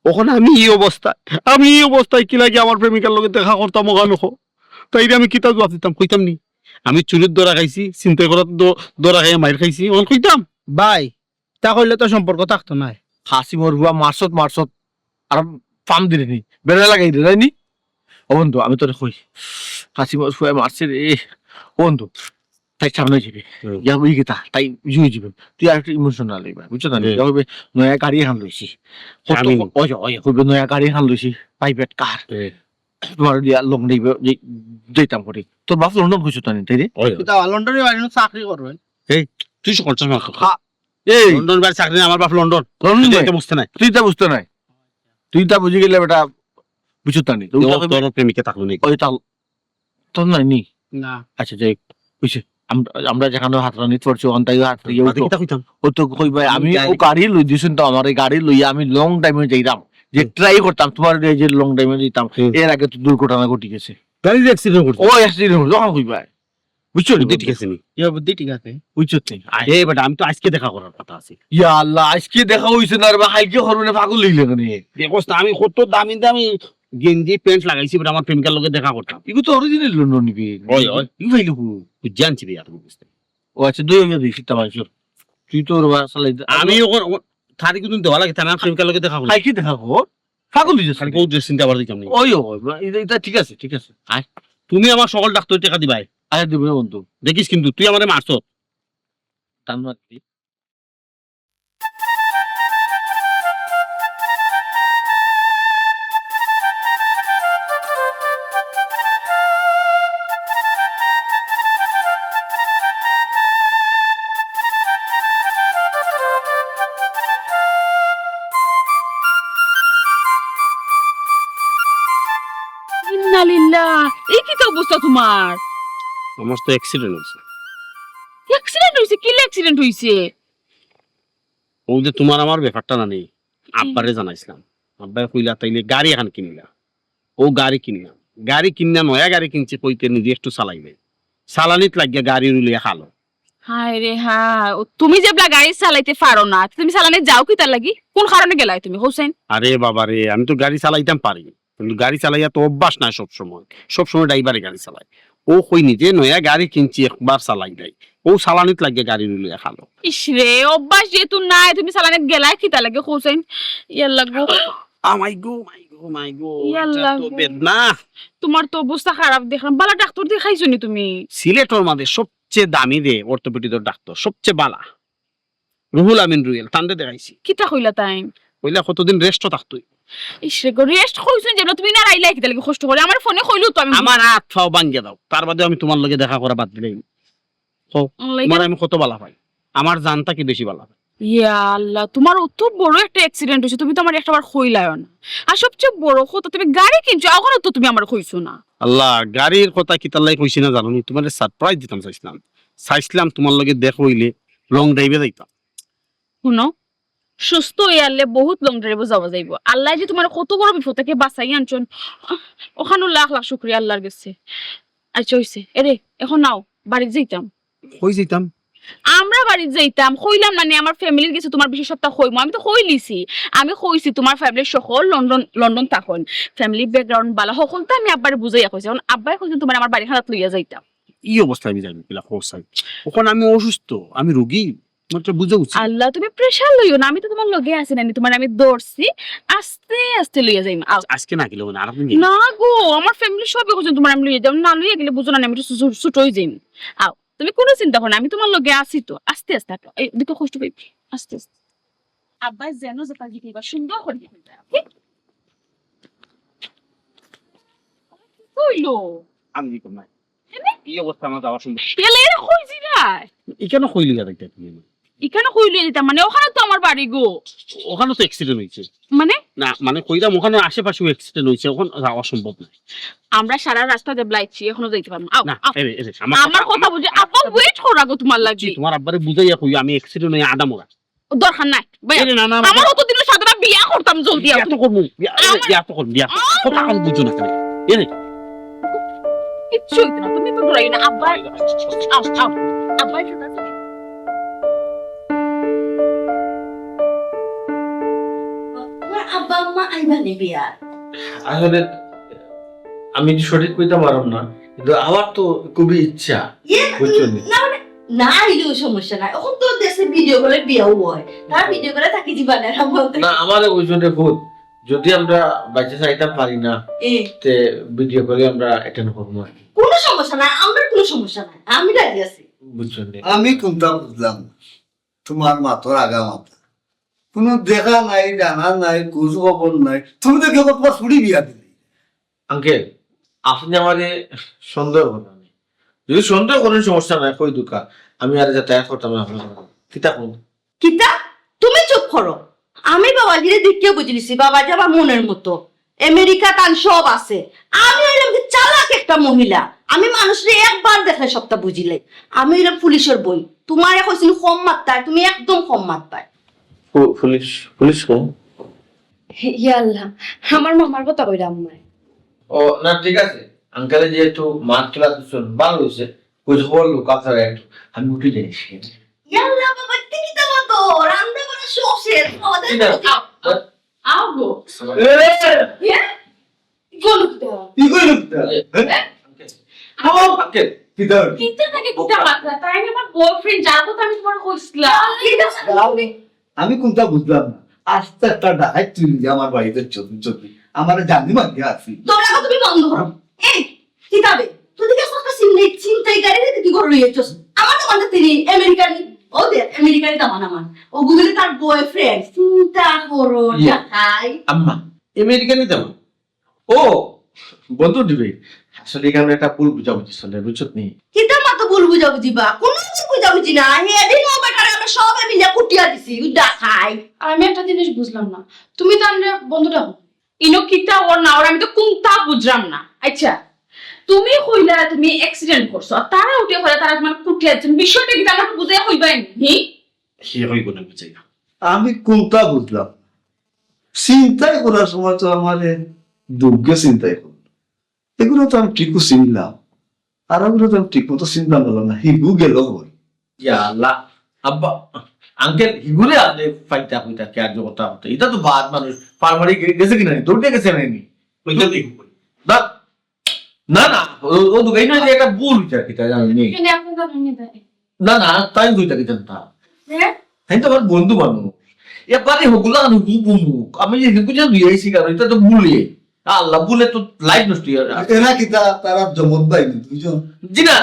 ওখানে আমি এই অবস্থায়, আমি এই অবস্থায় কি লাগে আমার প্রেমিকার লগে দেখা করতাম ওখানে হো? তাইরে আমি কিতা জবাব দিতাম? কইতাম নি? আমি চুরির ধরা খাইছি, চিন্তা করার দ-, ধরা খাইয়া মাইর খাইছি, ওখানে কইতাম? ভাই, তা কইলে তো সম্পর্ক থাকতো নায়। কাসিমর ফুয়া মারছত, মারছত, আর ফাম দিলে নি, বেড়া লাগাই দিলে নি। ও বন্ধু, আমি তোরে কই, কাসিমর ফুয়া মারছে রে। ও বন্ধু, তাই সামনে যাবে। হুম। ইয়া, ওই কিতা, তাই ইয়ে হয়ে যাবে। তুই আর একটু ইমোশনাল হইবা, বুঝছো না? হুম। ইয়া হইবে, নয়া গাড়ি এখন লইছি। কত আমি ক-, ওই যে, ওই যে, হইবে নয়া গাড়ি এখন লইছি, প্রাইভেট কার। হুম। তোমার দিয়া লং ড্রাইভে যে-, যাইতাম করি। তোর বাপ লন্ডন কইছো তো নি, তাই রে? ওই, ওই। কিতা, লন্ডনে বাড়ি চাকরি করবেন? এই, তুই সকল চশমা খা। খা। এই। লন্ডন বাড়ি চাকরি না, আমার বাপ লন্ডন। লন্ডন তুই তো বাড়ি। এটা বুঝতে নাই। তুই তো বুঝতে নাই। তুই তো বুঝি গেলে বেটা, বুঝছো তো নি। তো ও উল্টা তোর প্রেমিকা থাকলো নাকি? ওই তাল-, তোর নাই নি? না। আচ্ছা, যাই হোক, বুঝছে। আমরা, আমরা যেখানে হাতরানিত পড়ছি, ওখান থেকে হাত দিয়ে বাদে উঠো। কিতা কইতাম? ও তো কইবা, আমি আমি ও গাড়ি গাড়ি লই দিছুন তো, আমার এই গাড়ি লইয়া আমি লং ড্রাইভে যাইতাম। যে হুম। ট্রাই করতাম, তোমার এই যে লং ড্রাইভে যাইতাম, হুম। এর আগে তো দুর্ঘটনা ঘটে গেছে। গাড়ির অ্যাক্সিডেন্ট করছে। ও অ্যাক্সিডেন্ট, যখন কইবা। বুঝছো নি বুদ্ধি বন্ধু? ঠিক আছে নি? ইয়া, বুদ্ধি ঠিক আছে। বুঝছো নি? আয়। এ বেটা, আমি তো আজকে দেখা করার কথা আছে। ইয়া আল্লাহ, আজকে দেখা হইছে না রে বা, কালকে করবে না, পাগল হইলে কেন? দেখোস না, আমি কত দামি দামি গেঞ্জি প্যান্ট লাগাইছি, বেটা, আমার প্রেমিকার লগে দেখা করতাম। এগুলো তো অরিজিনাল লন্ডন নিবি। ওই, ওই। ইউ ভাই লুকু। বুঝছি আনছি রে, আর বুঝতে। ও আচ্ছা, দুই হইয়া দিছি, তা ভাই, চল। তুই তো ওর বাসা লাই দে। আমি ওখানে, ও-, তারিখ দিন দেওয়া লাগে, তাই না? প্রেমিকার লগে দেখা করতাম। কালকে দেখা কর। পাগল হয়ে যাচ্ছে। খালি বউ ড্রেস চিনতে আবার দিতাম নি। ওই, ওই, ওই, এটা, এটা ঠিক আছে, ঠিক আছে। আয়। তুমি আমার সকল ডাক্তারি টাকা দিবাই। আয়, দিব না বন্ধু। দেখিস কিন্তু, তুই আমারে মারছস। টান মারবি। ইন্না লিল্লাহ, এই কিতা অবস্থা তোমার? আমার তো অ্যাক্সিডেন্ট হইছে। অ্যাক্সিডেন্ট হইছে? কিলা অ্যাক্সিডেন্ট হইছে? ও যে তোমার আমার ব্যাপারটা না নি, হুম। আব্বারে জানাইছিলাম। আব্বায় কইলা, "তাইলে গাড়ি এখন কিনিলা।" ও গাড়ি কিনলাম। গাড়ি কিনলা, নয়া গাড়ি কিনছি, কইতে নিজে একটু চালাই নাই। চালানিত লাগিয়া গাড়ি উলিয়া খালো। হায় রে হায়, ও তুমি যেবলা গাড়ি চালাইতে পারো না, তুমি চালানি যাও কিতার লাগি? কোন কারণে গেলায় তুমি, হোসেন? আরে বাবা রে, আমি তো গাড়ি চালাইতাম পারি, কিন্তু গাড়ি চালাইয়া তো অভ্যাস নাই সব সময়। সব সময় ড্রাইভারে গাড়ি চালায়। ও কই নিজে নয়া গাড়ি কিনছি, একবার চালাই নাই। ও চালানিত লাগিয়া গাড়ি উলিয়া খালো। ইস রে, অভ্যাস যেহেতু নাই, তুমি চালানিত গেলায় কিতার লাগি, হোসেন? ইয়াল্লা গো। আ, মাই গো, মাই গো, মাই গো, ইয়াল্লা এটা তো গো। বেদনা। তোমার তো অবস্থা খারাপ দেখলাম। বালা ডাক্তার দেখাইছো নি তুমি? সিলেটর মাঝে সবচেয়ে দামি দে অর্থোপেডিকর ডাক্তার, সবচেয়ে বালা। রুহুল আমিন রুয়েল, তানরে দেখাইছি। কিতা কইলা তাইন? কইলা কতদিন রেস্টও থাকতই। ইস রে গো, রেস্ট কইছো যেবলা তুমি না আইলায় কিতার লাগি কষ্ট করে? আমার ফোনে কইলো তো আমি আমার হাত পাও ভাঙ্গিয়া দাও, তার বাদে আমি তোমার লগে দেখা করা বাদ দিলাই। কও, আল্লাহ তোমার আমি কত বালা পাই, আমার জানটা কি বেশি বালা পাই। ইয়া আল্লাহ, তোমার অত বড় একটা অ্যাক্সিডেন্ট হইছে, তুমি তো আমার একটা বার কইলায়ও না। আর সবচেয়ে বড় কথা, তুমি গাড়ি কিনছো, ওখানে তো তুমি আমার কইছো না। আল্লাহ, গাড়ির কথা কিতার লাগি কইছি না জানো নি? তোমারে সারপ্রাইজ দিতাম চাইছিলাম। চাইছিলাম তোমার লগে দেখা হইলে লং ড্রাইভে যাইতাম। শুনো, সুস্থ হইয়া আনলে বহুত লং ড্রাইভে যাওয়া যাইব। আল্লাহ যে তোমার কত বড় বিপদ থেকে বাঁচাই আনছন, ওখানেও লাখ লাখ শুক্রিয়া আল্লাহর গেছে। আচ্ছা, হইছে। এরে, এখন নাও, বাড়িত যাইতাম। কই যাইতাম? আমরা বাড়িত যাইতাম, কইলাম না নি, আমার ফ্যামিলির গেছে তোমার বিশেষ সপ্তাহ কইমু। আমি তো কইলিছি, আমি কইছি তোমার ফ্যামিলির সকল লন্ডন, লন্ডন থাকইন, ফ্যামিলি ব্যাকগ্রাউন্ড বালা, সকল তো আমি আব্বারে বুঝাইয়া কইছি। এখন আব্বাই কইছেন তোমার আমার বাড়ি খানাত লইয়া যাইতাম। ই অবস্থায় আমি যাইমু কিলা, কও চাই? অখন আমি অসুস্থ, আমি রোগী, আমার তো বুঝা উচিত। আল্লাহ, তুমি প্রেশার লইও না, আমি তো তুমার লগে আছি নানি, তুমারে আমি ধরছি, আস্তে আস্তে লইয়া যাইমু। আও। আজ-, আজকে না গেলে অয় না, আরেকদিন যাইমু। না গো, আমার ফ্যামিলির সবে কইছইন তুমারে আমি লইয়া যাইমু, না লইয়া গেলে বুঝো না, আমি একটু ছোট অই যাইমু। আও, তুমি কুনু চিন্তা করো না, আমি তুমার লগে আছি তো, আস্তে আস্তে হাঁটো। এই, দেখো কষ্ট পাইবি, আস্তে আস্তে। আব্বায় যেন যেতা জিকাইবা সুন্দর করি কইবা। কি কইলো? আমি জিকাইতাম না। এনে? ই অবস্থা আমার যাওয়া সম্ভব। এলে এরা কই জিরায়? ইখানো কই লইয়া যাইতা তুমি? ইখানো কই লইয়া যাইতাম মানে? অখানো তো আমার বাড়ি গো। অখানো তো অ্যাক্সিডেন্ট অইছে। মানে? না, মানে কইরাম অখানো আশেপাশেও অ্যাক্সিডেন্ট অইছে, অখন যাওয়া সম্ভব নায়। আমরা সারা রাস্তা দেবলাইছি, অখনো যাইতাম পারমু। আও, না, আও। এরে, এরে, আমার আমার কথা কথা বুঝি, আব্বা ওয়েট করা গো তুমার লাগি। তুমার আব্বারে বুঝাইয়া কইও আমি অ্যাক্সিডেন্ট অইয়া আধা মরা। দরকার নাই, ভাই। এরে না, না, আমার অত দিনর সাধনা বিয়া করতাম জলদি। বিয়া তো করমু, বিয়া, এরে, আমার বিয়া তো করমু, বিয়া তো করমু। কথা আমি বুঝো না কেনে? এরে। কিচ্ছু অইতো না, তুমি তো ডরাইও না, আব্বা। আও, আও। আব্বা, একটু কাছে। তুমার আব্বা আম্মা আইবা নি বিয়া? আসলে আমি সঠিক কইতাম পারলাম না, কিন্তু আমার তো খুবই ইচ্ছা, ইয়ে, বুঝছো নি? না, মানে, না আইলেও সমস্যা নাই। অখন তো দেশে ভিডিও কলে বিয়াও অয়। তার ভিডিও কলে থাকি দিবা না, আমার। না, আমারে ওই জন্য ভূত। যদি আমরা বাইচা চাইতাম পারি না, এ। তে ভিডিও কলে আমরা অ্যাটেন্ড করমু আর কি। কুনু সমস্যা নাই, আমরার কুনু সমস্যা নাই। আমি রাজি আছি। বুঝছো নি? আমি কুনতা বুঝলাম না। তুমার মাতর আগা মাথা। কুনু দেখা নাই, জানা নাই, খোঁজ খবর নাই। তুমি তো কেউ তুমার ছুরি বিয়া দিলে। আঙ্কেল, আপনে আমারে সন্দেহ করইন না। যদি সন্দেহ করইন, সমস্যা নাই, কই দুকা। আমি আর যাতায়াত করতাম না আপনার লগে। কিতা কইন? কিতা? তুমি চুপ করো। আমি বাবাজিরে দেখিয়া বুঝিলিছি, বাবাজি আমার মনর মতো। আমেরিকা তান সব আছে। আমি অইলাম কি চালাক একটা মহিলা। আমি মানুষরে একবার দেখলে সবটা বুঝিলাই। আমি অইলাম পুলিশর বইন। তুমারে কইছি কম মাততায়, তুমি একদম কম মাততায়। পু-, পুলিশ, পুলিশ কইন? ইয়া আল্লাহ, আমার মামার কথা কইরা আম্মায়। ও, না, ঠিক আছে। আঙ্কেলে যেহেতু মাত তুলা দিছইন, ভালা অইছে। খোঁজ খবর লউক আপনারা একটু। আমি উঠি যাই। ইয়াল্লা বাবা, তুমি তো মতো রান্না বান্না সব শেষ। আমাদের কি না? আও, আও গো। এ! ইয়ে? কি করলো কিতা? কি করলো কিতা? এ, হ্যাঁ? আঙ্কেল। আঙ্কেল। কিতা? কিতা নাকি কিতা মাতলা? তাইন আমার বয়ফ্রেন্ড, যার কথা আমি তুমারে কইছিলাম। কিতা? আমি কুনতা বুঝলাম না। আস্তা একটা ডাকাইত তুই নিজে আমার বাড়িত চুরি চুরি। আমারে জানি মারিয়া আছি। তোরা তুমি বন্ধ করো। এই, কিতা বে? তুই দেখি একটা ছিনতাই, ছিনতাইকারীরে তুই কি করে লইয়া আইছস? আমার তো মনে তিনি আমেরিকানি। ও দে, আমেরিকানি দামান আমার। ও গুগলে তার বয়ফ্রেন্ড। চিন্তা করো, ইয়ে। ডাকাই। আম্মা, আমেরিকানি দামান? ও, বন্ধু দিবে। আসলে ইখানো একটা ভুল বুঝাবুঝি চলে, বুঝছত নি? কিতা মাতো ভুল বুঝাবুঝি বা? কুনু ভুল বুঝাবুঝি না। হে দিন ও বেটারে আমরা সবে মিলে কুটিয়া দিছি, ওই ডাকাই। আমি একটা জিনিস বুঝলাম না। তুমি তানরে বন্ধু ডাকো। ইনো কিতা ওর না ওর, আমি তো কুনতা বুঝলাম না। আচ্ছা, তুমি কইলা তুমি অ্যাক্সিডেন্ট করছো, আর তারা উঠে কইলা তারা তুমার কুটিয়া দিছইন। বিষয়টা কিতা আমারে বুঝাইয়া কইবায় নি? হি? হে কইবো না বুঝাইয়া। আমি কুনতা বুঝলাম? ছিনতাই করার সময় তো আমারে দুগ্গে ছিনতাই করলো। এগুলো তো আমি ঠিকও চিনলাম, আর ওগুলো তো আমি ঠিক মতো চিনতাম পারলাম না। হিগু গেল কই? ইয়া আল্লাহ, আব্বা, আঙ্কেল, হিগুরে আপনে ফাইতা কইতা কে আর কথা হতে? ইটা তো বাদ মানুষ, ফারমারি গে-, গেছে কিনা নি? দৌড়ে গেছে না নি? ওইটা দেখো কই? না, না, না, ও, ও দোকানে যে একটা ভুল হইছে আর কি, তাই জানি নি। এখানে এখন তো আমি তাই। না, না, তাই দুইটা কি জানতা? হ্যাঁ? তাই তো আমার বন্ধু মানুষ। এবারে হগুলা আনু বু বু। আমি যে হিগুজা দুই আইছি কারণ এটা তো ভুলে। আল্লাহ, ভুলে তো লাইফ নষ্ট হয়ে যায়। এরা কিতা তারা জমজ ভাই নি দুইজন? জি না,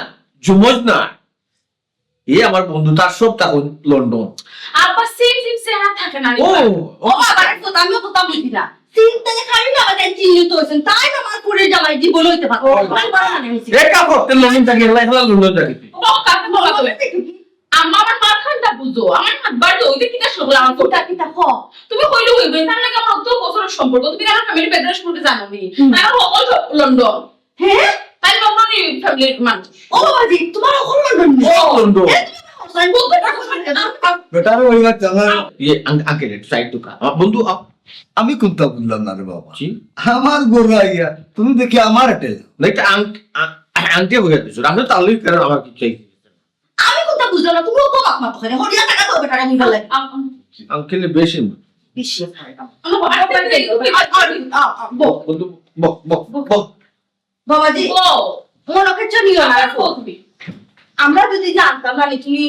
জমজ না। এ আমার বন্ধু, তার সব তখন লন্ডন। আব্বা সেম সেম চেহারা থাকে না রে। ও, ও বাবা, আরে তো আমিও তো তা বুঝি না। চিন্তা যে খালি না, আমাদের চিহ্নিত হয়েছেন, তাই না আমার পুরের জামাই জীবন হইতে পারে। ও। আমার বড় মানে হয়েছে। এ কাপড়, তে লন্ডন থাকি, এলা এলা লন্ডন থাকি। ও বাবা, কাকে বলা তো? আম্মা, আমার মাথাটা বুঝো, আমার হাত বার তো ওইটা কিতা শুনলাম আমি? কিতা, কিতা ক? তুমি কইলে হইবে, তার লাগে আমার অত বছরের সম্পর্ক, তুমি আমার ফ্যামিলি ব্যাকগ্রাউন্ড সম্পর্কে জানো নি? হুম। তারা হকল সব লন্ডন। হ্যাঁ? তাই লন্ডনি ফ্যামিলির মানুষ। ও বাবাজি, তোমার হকল লন্ডন নি? ও লন্ডন। এ, তুমি আমার হকল লন্ডন। বেটারে ওই বাচ্চা না। ইয়ে, আং-, আঙ্কেল, একটু সাইড তো কা। আমার বন্ধু, আ-, আমি কোনটা বুঝলাম না রে বাবা। জি? আমার ঘরে আইয়া, তুমি দেখি আমার এটা। না, এটা আং-, আ-, আংটি হয়ে গেছে। আপনি তাহলেই কেন আমার কি চাই? আমি কোনটা বুঝলাম না, তুমি ওকে বাপ মা তো খালি হরিয়া টাকা তো বেটারে নিয়ে গেলে। আ-, আ-, আঙ্কেলে বেশি মা। বেশি খায় না। আমার বাবা আরে, আরে, আরে, আ, আ, বউ। বন্ধু, বউ, বউ, বউ। বাবাজি, বউ। মনে হচ্ছে নিও না। আমার বউ তুমি। আমরা যদি জানতাম না নি তুমি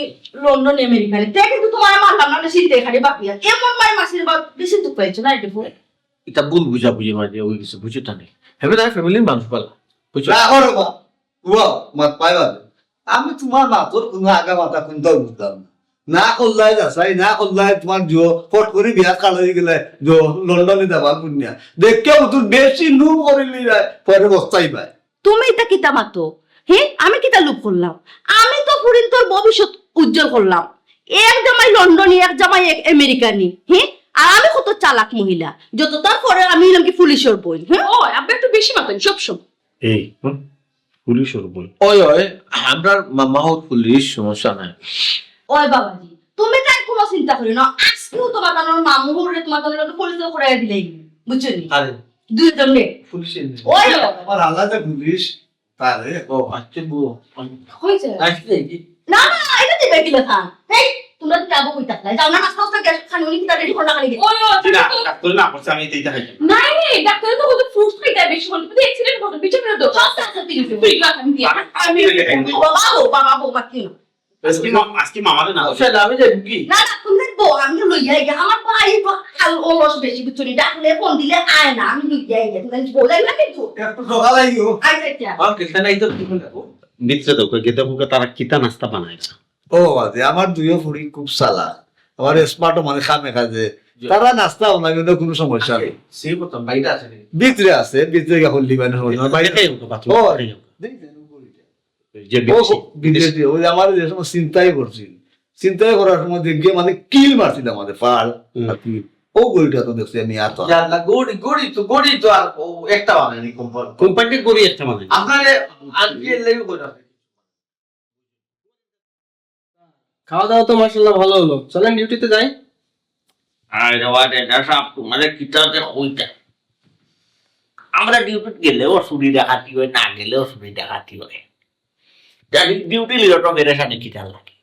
লন্ডন আমেরিকানি, তে কিন্তু তুমারে মারলাম না, সিনতে খালি বাকি আর। এমন মাই মাসির বাপ বেশি দুঃখ পাইছো না, এটা বল। ইতা ভুল বুঝাবুঝি মাঝে অই গেছে, বুঝছো তা নি? হেবে তার ফ্যামিলির মানুষ বালা, বুঝছো? রাখো রে বা, ও মাত পাইবা। আমি তুমার মাতর কুনু আগা মাথা কুনতাউ বুঝলাম না। না করলাই যাচাই, না করলাই তুমার জো, ফট করি বিয়া কাল অই গেলে জো, লন্ডনে যাবার পুণ্যা। দেখে ও তুই বেশি নুম করিলি যায়, পরে বস্তাই পায়। তুমি ইতা কিতা মাতো? হে, আমি কিতা লোভ করলাম? আমি তো ফুরিন্তর ভবিষ্যৎ উজ্জ্বল করলাম। এক জামাই লন্ডনি, এক জামাই এক আমেরিকানি। হে, আর আমি কত চালাক মহিলা, যততার পরে আমি অইলাম কি পুলিশর বইন। হে, ও আব্বা একটু বেশি মাতেন সব সময়। এই, হুম? পুলিশর বইন। ওই, ওই, আমরার মামা অর পুলিশ, সমস্যা নাই। ওই বাবাজি, তুমি তাই কুনু চিন্তা করিও না। আজকেউ তুমার তানর মামু হরে তুমার তানর লগে পরিচয় করাইয়া দিলাই, বুঝছো নি? আরে। দুইজন রে। পুলিশে নেই। ওই। আমার আলাদা পুলিশ, তারে। ও, আচ্ছা, বউ। কইছে? আজকে কি? না, না, না, এটা দিবে কি লেখা? এই, তুমরা তো যাবো কই থাকলাই? যাও না, নাস্তা উস্তা গ্যাস খানি উনি কিতা রেডি করলা খালি। ওই, ওই, ঠিক আছে। ডাক্তার না করছে, আমি এইটা খাই। নাই রে, ডাক্তারে তো বলছে fruits খাইতে বেশি করে। তুমি accident করছো, বিচার করে দাও। সব আছে, ঠিক আছে। তুই যা, আমি দিয়া। আমি, আমি, বাবা, বউ, বাবা, বউ, বাবা, কি? আজকে মা-, আজকে মামারে না। আচ্ছা, আমি যাই কি? না, না, তুমি বউ, আমি লইয়া আই। আমার ভাই তো আল-, অলস বেশি, বুঝছো নি? ডাকলে ফোন দিলে আয় না, আমি লইয়া আই। তুমি বউ যাই না কিন্তু। একটু সকাল আইও। আচ্ছা, আচ্ছা। আর কিতা নাই তো, তুমি দেখো। ভিতরে দেখো, গেদা বুকে তারা কিতা নাস্তা বানায় না। ও বাবা, যে আমার দুইও ফুড়ি খুব চালাক। আমার স্মার্টও মানে খামে খাজে। জি। তারা নাস্তা বানায়, কিন্তু কুনু সমস্যা নাই। সেই কথা, বাইরে আছে নি? ভিতরে আছে, ভিতরে গিয়া হল্লি বাইরে হল্লি, বাইরে। এটাই হতো, বাথরুম, ও, এটাই হতো। দেখি, দেখি, উপরে। যে ও, বিদেশি, বিদেশি, ওই আমার যে সময় চিন্তাই করছিল, চিন্তাই করার সময় দেখি মানে কিল মারছিল আমাদের ফাল, হুম। আর কি, ও ঘড়িটা তো দেখছি আমি আর তো। ইয়া আল্লাহ, ঘড়ি, ঘড়ি তো, ঘড়ি তো আর ও একটা বানায়নি কোম্পানি। কোম্পানির ঘড়ি একটা বানায়নি। আপনারে আজকে লেগে করে আছে। খাওয়া দাওয়া তো মাশাআল্লাহ ভালো হলো, চলেন ডিউটিতে যাই। আরে বাবা, এটা সব তোমাদের কিতাতে কইতা। আমরা ডিউটিত গেলেও চুরি ডাকাতি হয়, না গেলেও চুরি ডাকাতি হয়। জানি ডিউটি লিলে তো পেরেশানি কিতা লাগে।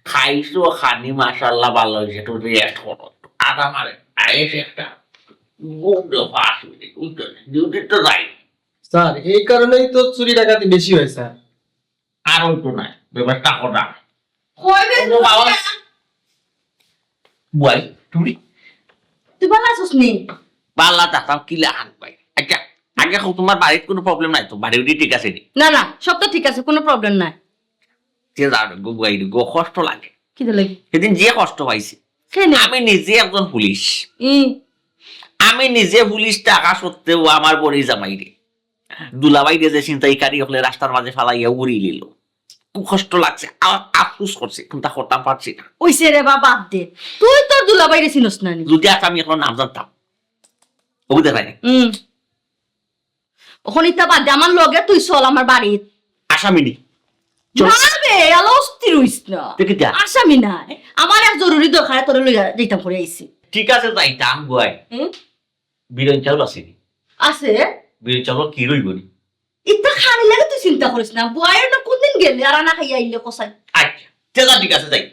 খাইছো খানি মাশাআল্লাহ ভালো হইছে, একটু রেস্ট করো। আরাম মারে, আয়েস একটা ঘুম দেও পাঁচ মিনিট, বুঝছো নি? ডিউটিত তো যাই। স্যার, এই কারণেই তো চুরি ডাকাতি বেশি হয়, স্যার। আর হইতো না, ব্যবস্থা করা। কই রে ও বাবা। তুই? বুয়াই, তুমি? তুই ভালা আছস নি? ভালা থাকতাম, কিলা হান পাই। আচ্ছা, আগে কও, তোমার বাড়িত কুনু problem নাই তো? বাড়ি উড়ি ঠিক আছে নি? না, না, সব তো ঠিক আছে, কুনু problem নাই। তে যাও রে গো, বুয়াই রে গো, কষ্ট লাগে। কিতা লাগে? সেদিন যে কষ্ট পাইছি। কেনে? আমি নিজে একজন পুলিশ। ই। আমি নিজে পুলিশ থাকা সত্ত্বেও আমার বড়ি জামাইরে দুলাভাইরে যে ছিনতাইকারী অকলে রাস্তার মাঝে ফালাইয়া উড়ি নিল। খুব কষ্ট লাগছে, আ-, আফসোস করছি, কুনতা করতাম পারছি না। অইছে রে বা, বাদ দে। তুই তোর দুলাভাইরে চিনস না নি? যদি আজ আমি এখন নাম জানতাম, ও বুঝতে পারি। হুম। অখন ইতা বাদ দে, আমার লগে তুই চল আমার বাড়িত। আসামি নি? চল। না বে, এলা অস্থির অইস না। তে কিতা? আসামি না। আমার এক জরুরি দরকারে তোরে লইয়া যাইতাম করি আইছি। ঠিক আছে, যাইতাম গো আই। হুম? বিরন চাউল আছে নি? আছে। বিরন চাউল কি রইব নি? ইতা খানি লাগে তুই চিন্তা করিস না। বুয়াইর না কোনদিন গেলে আর আনা খাইয়া আইলে কসাই। আচ্ছা, তে যা, ঠিক আছে, যাই।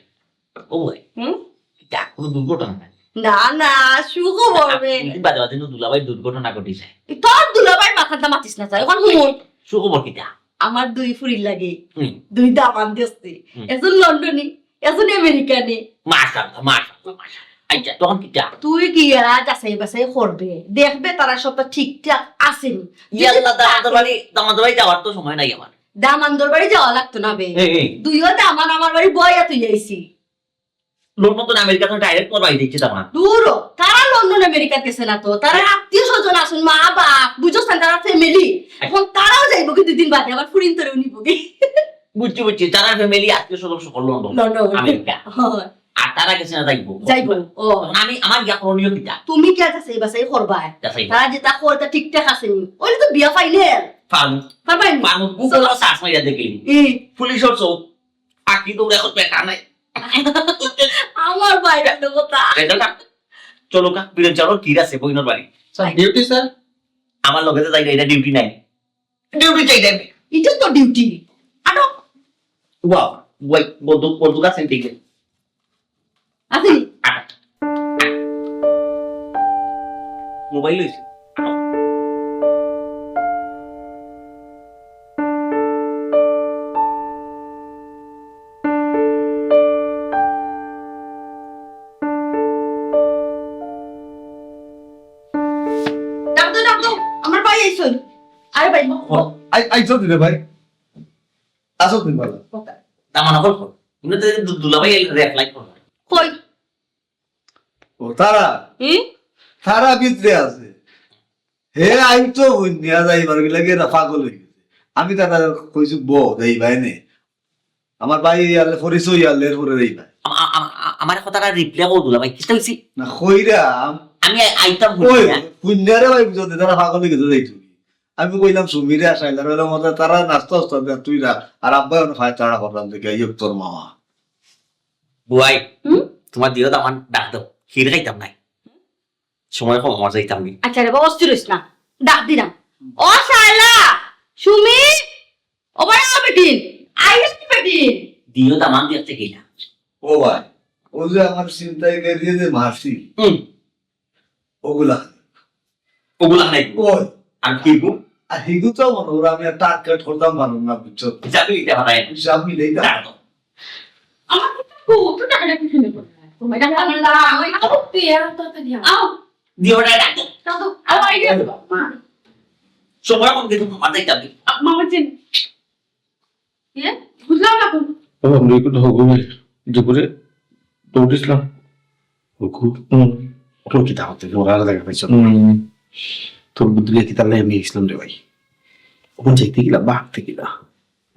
ও ভাই। হুম? ইতা কোনো দুর্ঘটনা নাই। না, না, সুখবর বে। দুই দিন বাদে বাদে নু দুলাভাই দুর্ঘটনা ঘটি যায়। তোর দুলাভাই মাথাটা মাতিস না, চাই। এখন হুন। সুখবর কিতা? আমার দুই ফুরির লাগে। হুম। দুই দামান দিছে। হুম। একজন লন্ডনি, একজন আমেরিকানি। মাশাআল্লাহ, মাশাআল্লাহ, মাশাআল্লাহ। আচ্ছা, তখন কিতা? তুই গিয়া যাচাই বাছাই করবে, দেখবে তারা সবটা ঠিকঠাক আছে নি। যদি ইয়াল্লা, দামান্দর বাড়ি, দামান্দর বাড়ি যাওয়ার তো সময় নাই আমার। দামান্দর বাড়ি যাওয়া লাগতো না বে। এই, এই। দুইও দামান আমার বাড়ি বইয়া তুই আইছি। লন্ডন তো আমেরিকা তো direct তোর বাড়ি দিচ্ছে দামান। দূর হ, তারা লন্ডন আমেরিকা গেছে না তো, তারা আত্মীয় স্বজন আছইন, মা বাপ, বুঝছস না, তারা family। আচ্ছা। এখন তারাও যাইব কি দুই দিন বাদে, আমার ফুরিন্তরেও নিব কি। বুঝছি, বুঝছি। তারা family, আত্মীয় স্বজন সকল লন্ডন, লন্ডন। আমেরিকা। হয়। আর তারা গেছে না যাইব। যাইব, ও। তখন আমি, আমার গিয়া করণীয় কিতা? তুমি কি আছে সেই বাসায় করবায়? যাচাই। তারা যেটা করে তা ঠিকঠাক আছে নি? ওইলে তো বিয়া final। ফার্ম। ফার্ম। ফার্ম, Google-ও search মারিয়া দেখলি। ই। পুলিশর চোখ। আকি তো এখন বেটা নাই। আমার বাইরে তো কথা। এটা না। চলো কা, বিরন চাউল কির আছে, বইনর বাড়ি। Sir, duty sir. আমার লগে তো যাই না, এটা ডিউটি নাই। ডিউটি চাই, যাই। এটা তো ডিউটি। আনো। ওয়াও, ওয়াই, বন্দুক, বন্দুক আছে, ঠিক আছে। আছে? আনো। মোবাইল হইছে। আনো। আরে ভাই, ও, আই-, আইছো দিনে ভাই? আসো তুমি ভালো। দামান হল কর। ইনো তো দু-, দুলাভাই রেফ লাইক করো। কই? ও, তারা? হুম? তারা ভিতরে আছে। হে, আই তো হুনিয়া যাইবার গিলা গিয়া পাগল হয়ে গেছে। আমি তারা কইছি, "বউ, যাইবায় নে।" আমার ভাই ইয়ালে পরিচয় ইয়ালে এরপরে রে ভাই। আ-, আ-, আ-, আ-, আমার কথাটা রিপ্লে কও দুলাভাই, কিতা হইছে? না, কইরাম। আমি আই-, আইতাম কই? কইরা। কইরা রে ভাই, বুঝো, তারা পাগল হয়ে গেছে, যাই তুমি। আমি কইলাম, "সুমিরে আসাইলা, রইলাম, ওদের তারা নাস্তা উস্তা দেয়, তুই রাখ।" আর আব্বাই ওখানে ফায় তাড়া করলাম, দেখে, "এই তোর মামা।" বুয়াই, হুম? তোমার দিও তো আমার ডাক দাও, ক্ষীর খাইতাম নাই। সময় কম, আমার যাইতাম নি। আচ্ছা রে বাবা, অস্থির হইস না, ডাক দিলাম। ও শালা, সুমি, ও বাড়া বেটিন, আইয়া বেটিন। দিও দামান দেখতে গেলা। ও ভাই, ও যে আমার চিন্তায় গেরিয়ে যে মারছি, হুম। ওগুলা। ওগুলা নাই। ওই। আর হিগু? আর হিগু তো মনে হয় আমি আর টার্গেট করতাম পারলাম না, বুঝছো? হিসাব মিলাইতে পারে। হিসাব মিলাইতে পারে। আমার তো খুব তো টাকা টাকা শুনে পড়ে। তোমার টাকা আমি না, আমি আও, তে আর তো তে দিয়া। আও। দিওটা ডাকো। ডাকো। আও, আই গেল। মা। সময় কম কিন্তু মাথায় চাবি। আ, মামা চেন। ইয়ে? বুঝলাম না কোন। ও, আমরা একটু হগু দুপুরে দৌড় দিছিলাম। হগু? হুম। ওর কিতা হতে, ওরা আর দেখা পাইছো না। হুম। তোর বুদ্ধি কিতা লাই আমি গেছিলাম রে ভাই। ওখান যাইতে গেলা, ভাগতে গেলা।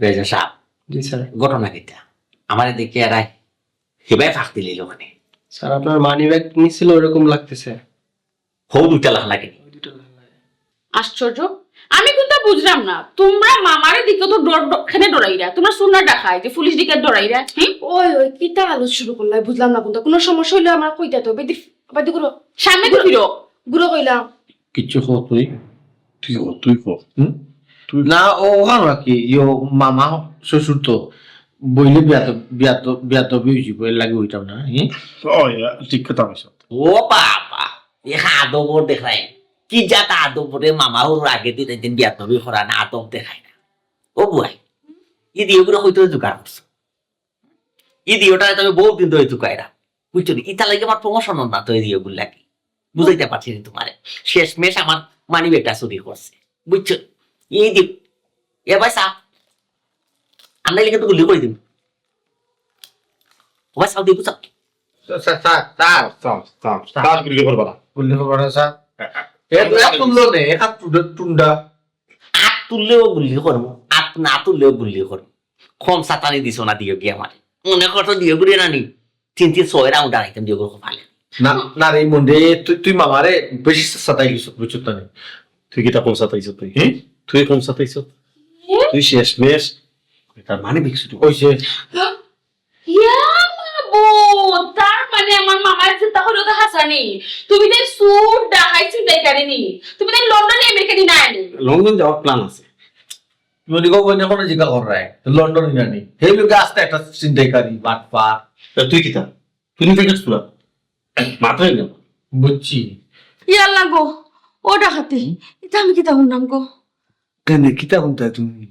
রেজা সাহেব। জি স্যার। ঘটনা কিতা? আমারে দেখে আর আয়। হেবায় ফাঁক দিলে ওখানে। স্যার, আপনার মানি ব্যাগ নিছিল ওরকম লাগতেছে। হৌ দুইটা লাখ লাগে। ওই দুটো লাখ লাগে। আশ্চর্য, আমি কোনটা বুঝলাম না। তোমরা মামারে দিকে তো ডর, ডর, কেনে ডরাইরা? তোমরা শুনলা ডাকাই যে পুলিশ দিকে ডরাইরা, হুম? ওই, ওই, কিতা আলো শুরু করলাই? বুঝলাম না কোনটা। কোনো সমস্যা হইলে আমার কইতে তো। বেদি, বেদি করো। সামনে তো ফিরো। গুরু কইলাম। কিচ্ছু কর তুই। তুই কর, তুই কর। হুম? তুই না, ও ওখান রাখি, ইয়ো, মামা শ্বশুর তো। বইলে বিয়াত, বিয়াত, বিয়াত বিয়ে হইব, এর লাগে হইতাম না, হুম? ওই, ঠিক কথা কইছ। ও বাবা, এ আদব দেখায়। কি জাত আদব রে, মামা ওর আগে দিন একদিন বিয়াত বিয়ে করা না, আদব দেখায় না। ও বুয়াই, ই দিও গুলো কইতো জোগাড় করছো। ই দিওটা তুমি বহুত দিন ধরে তুকাইরা। বুঝছো নি? ইতা লাগে আমার প্রমোশন না তো ই দিও গুলো লাগে। বুঝাইতে পারছি না তোমারে। শেষমেশ আমার মানি ব্যাগটা চুরি করছে। বুঝছো? এই দিও। এ ভাই সাহেব, আমরা লিখে তো গুলি করে দিন। ও ভাই সাহেব, দিয়ে বুঝাও। Sir, sir, sir, sir, sir, sir, গুলি করবা না। গুলি করবা না, স্যার। এ, এ, এক তুললো নে, এক হাত টুন্ডা, টুন্ডা। আত তুললেও গুলি করবো, আত না তুললেও গুলি করবো। কম সাতানি দিছো না দিও গিয়া আমারে। মনে করছো দিও গুলি নানি? তিন তিন ছয় রাউন্ড আড়াইতাম দিও গুলি ফালে। না, না রে মন্ডে, তুই, তুই মামারে বেশি সাতাই লিছ, বুঝছত না নি? তুই কিতা কম সাতাইছ তুই? হুম? তুই কম সাতাইছ? এ? তুই শেষ মেশ। তার মানে বিক্সু তুই। ওই যে। ইয়া মাবুদ, তার মানে আমার মামার চিন্তা হলো তো হাসানি। তুমি তাই সুর ডাকাই চিন্তাই করেনি। তুমি তাই লন্ডনে আমেরিকানি না আনি। লন্ডন যাওয়ার প্ল্যান আছে। মনে কর, মনে কোনো জিজ্ঞা কর রায়। তো লন্ডন জানি। হে লোকে আস্তে একটা চিন্তাই করি, বাটপার। তা তুই কিতা? তুই নিজে গেছ পুরা। মাথায় গেল। বুঝছি। ইয়াল্লা গো, ও ডাকাতি। এটা আমি কিতা শুনলাম গো? কেনে, কিতা হুনতায় তুমি?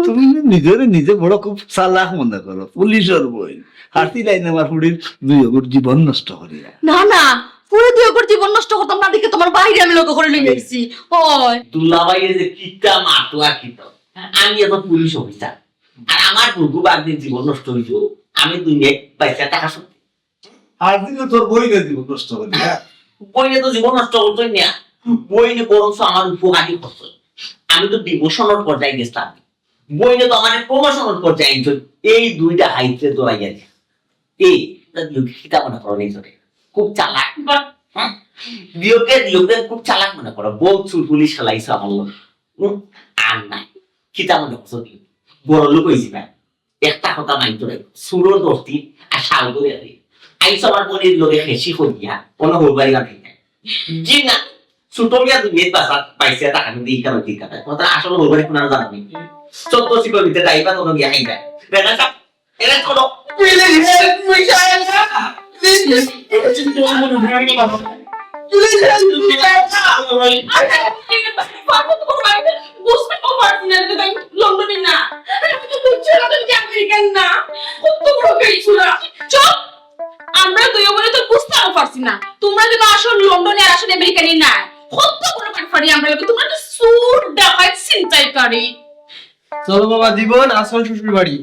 তুমি নিজরে নিজে বড় খুব চালাক মনে করো, পুলিশর বইন। হাতি লাইন আমার ফুড়ির দুই অগুর জীবন নষ্ট করিয়া। না, না, পুরো দুই অগুর জীবন নষ্ট করতাম না দেখে তোমার বাইরে আমি লগে করে লই আইছি। ওই। দুলাভাইয়ে যে কিতা মাতুয়া কিতা। আমি এখন পুলিশ অফিসার। আর আমার বুগু বাদ দিয়ে জীবন নষ্ট হইল। আমি দুনিয়ায় পয়সা টাকা সত্যি। আর দিলে তোর বইনে জীবন নষ্ট করি, হ্যাঁ? বইনে তো জীবন নষ্ট করতই না। বইনে বরঞ্চ আমার উপকারী করছে। আমি তো ডিমোশনের পর্যায়ে গেছিলাম। বইনে তো আমার প্রমোশনের পর্যায়ে আনছে। এই দুইটা হাইতে দৌড়াইয়া যায়। এই, তা দিও কিতা মনে করো নিজরে? খুব চালাক। বাহ। হ্যাঁ? দিওকে, দিওকে খুব চালাক মনে করো। বউ চুলকুলি সালাইছে আমার লোক। হুম? আর নাই। কিতা মনে করছো দিও? বড় লোক হয়েছি না। একটা কথা নাই তোরে, সুরো দোস্তি আর শাল করে আরে। আইস আমার মনের লগে হেসি করিয়া, কোনো হরবারি না নাই। জি না, ছোট মিয়া দুনিয়াত বাসা পাইছে, টাকা দিয়ে ইনকাম দিয়ে কথা। কথা আসলে হরবারি কোনো জানো নি। চোদ্দ শিকল দিতে যাইবা, কোনো গিয়া খাইবা। বেটা সব, এরা কোনো লন্ডনে না। আমি তো বুঝছি না তুমি আমেরিকান না। কত বড় বেচুরা। চুপ। আমরা দুই বোনে তো বুঝতেও পারছি না। তোমরা যদি আসল লন্ডনে আর আসল আমেরিকানি না। কত বড় বাটপারি আমরা। তোমরা তো চুর, ডাকাত, ছিনতাইকারী। চলো বাবা জীবন, আসল শ্বশুর বাড়ি।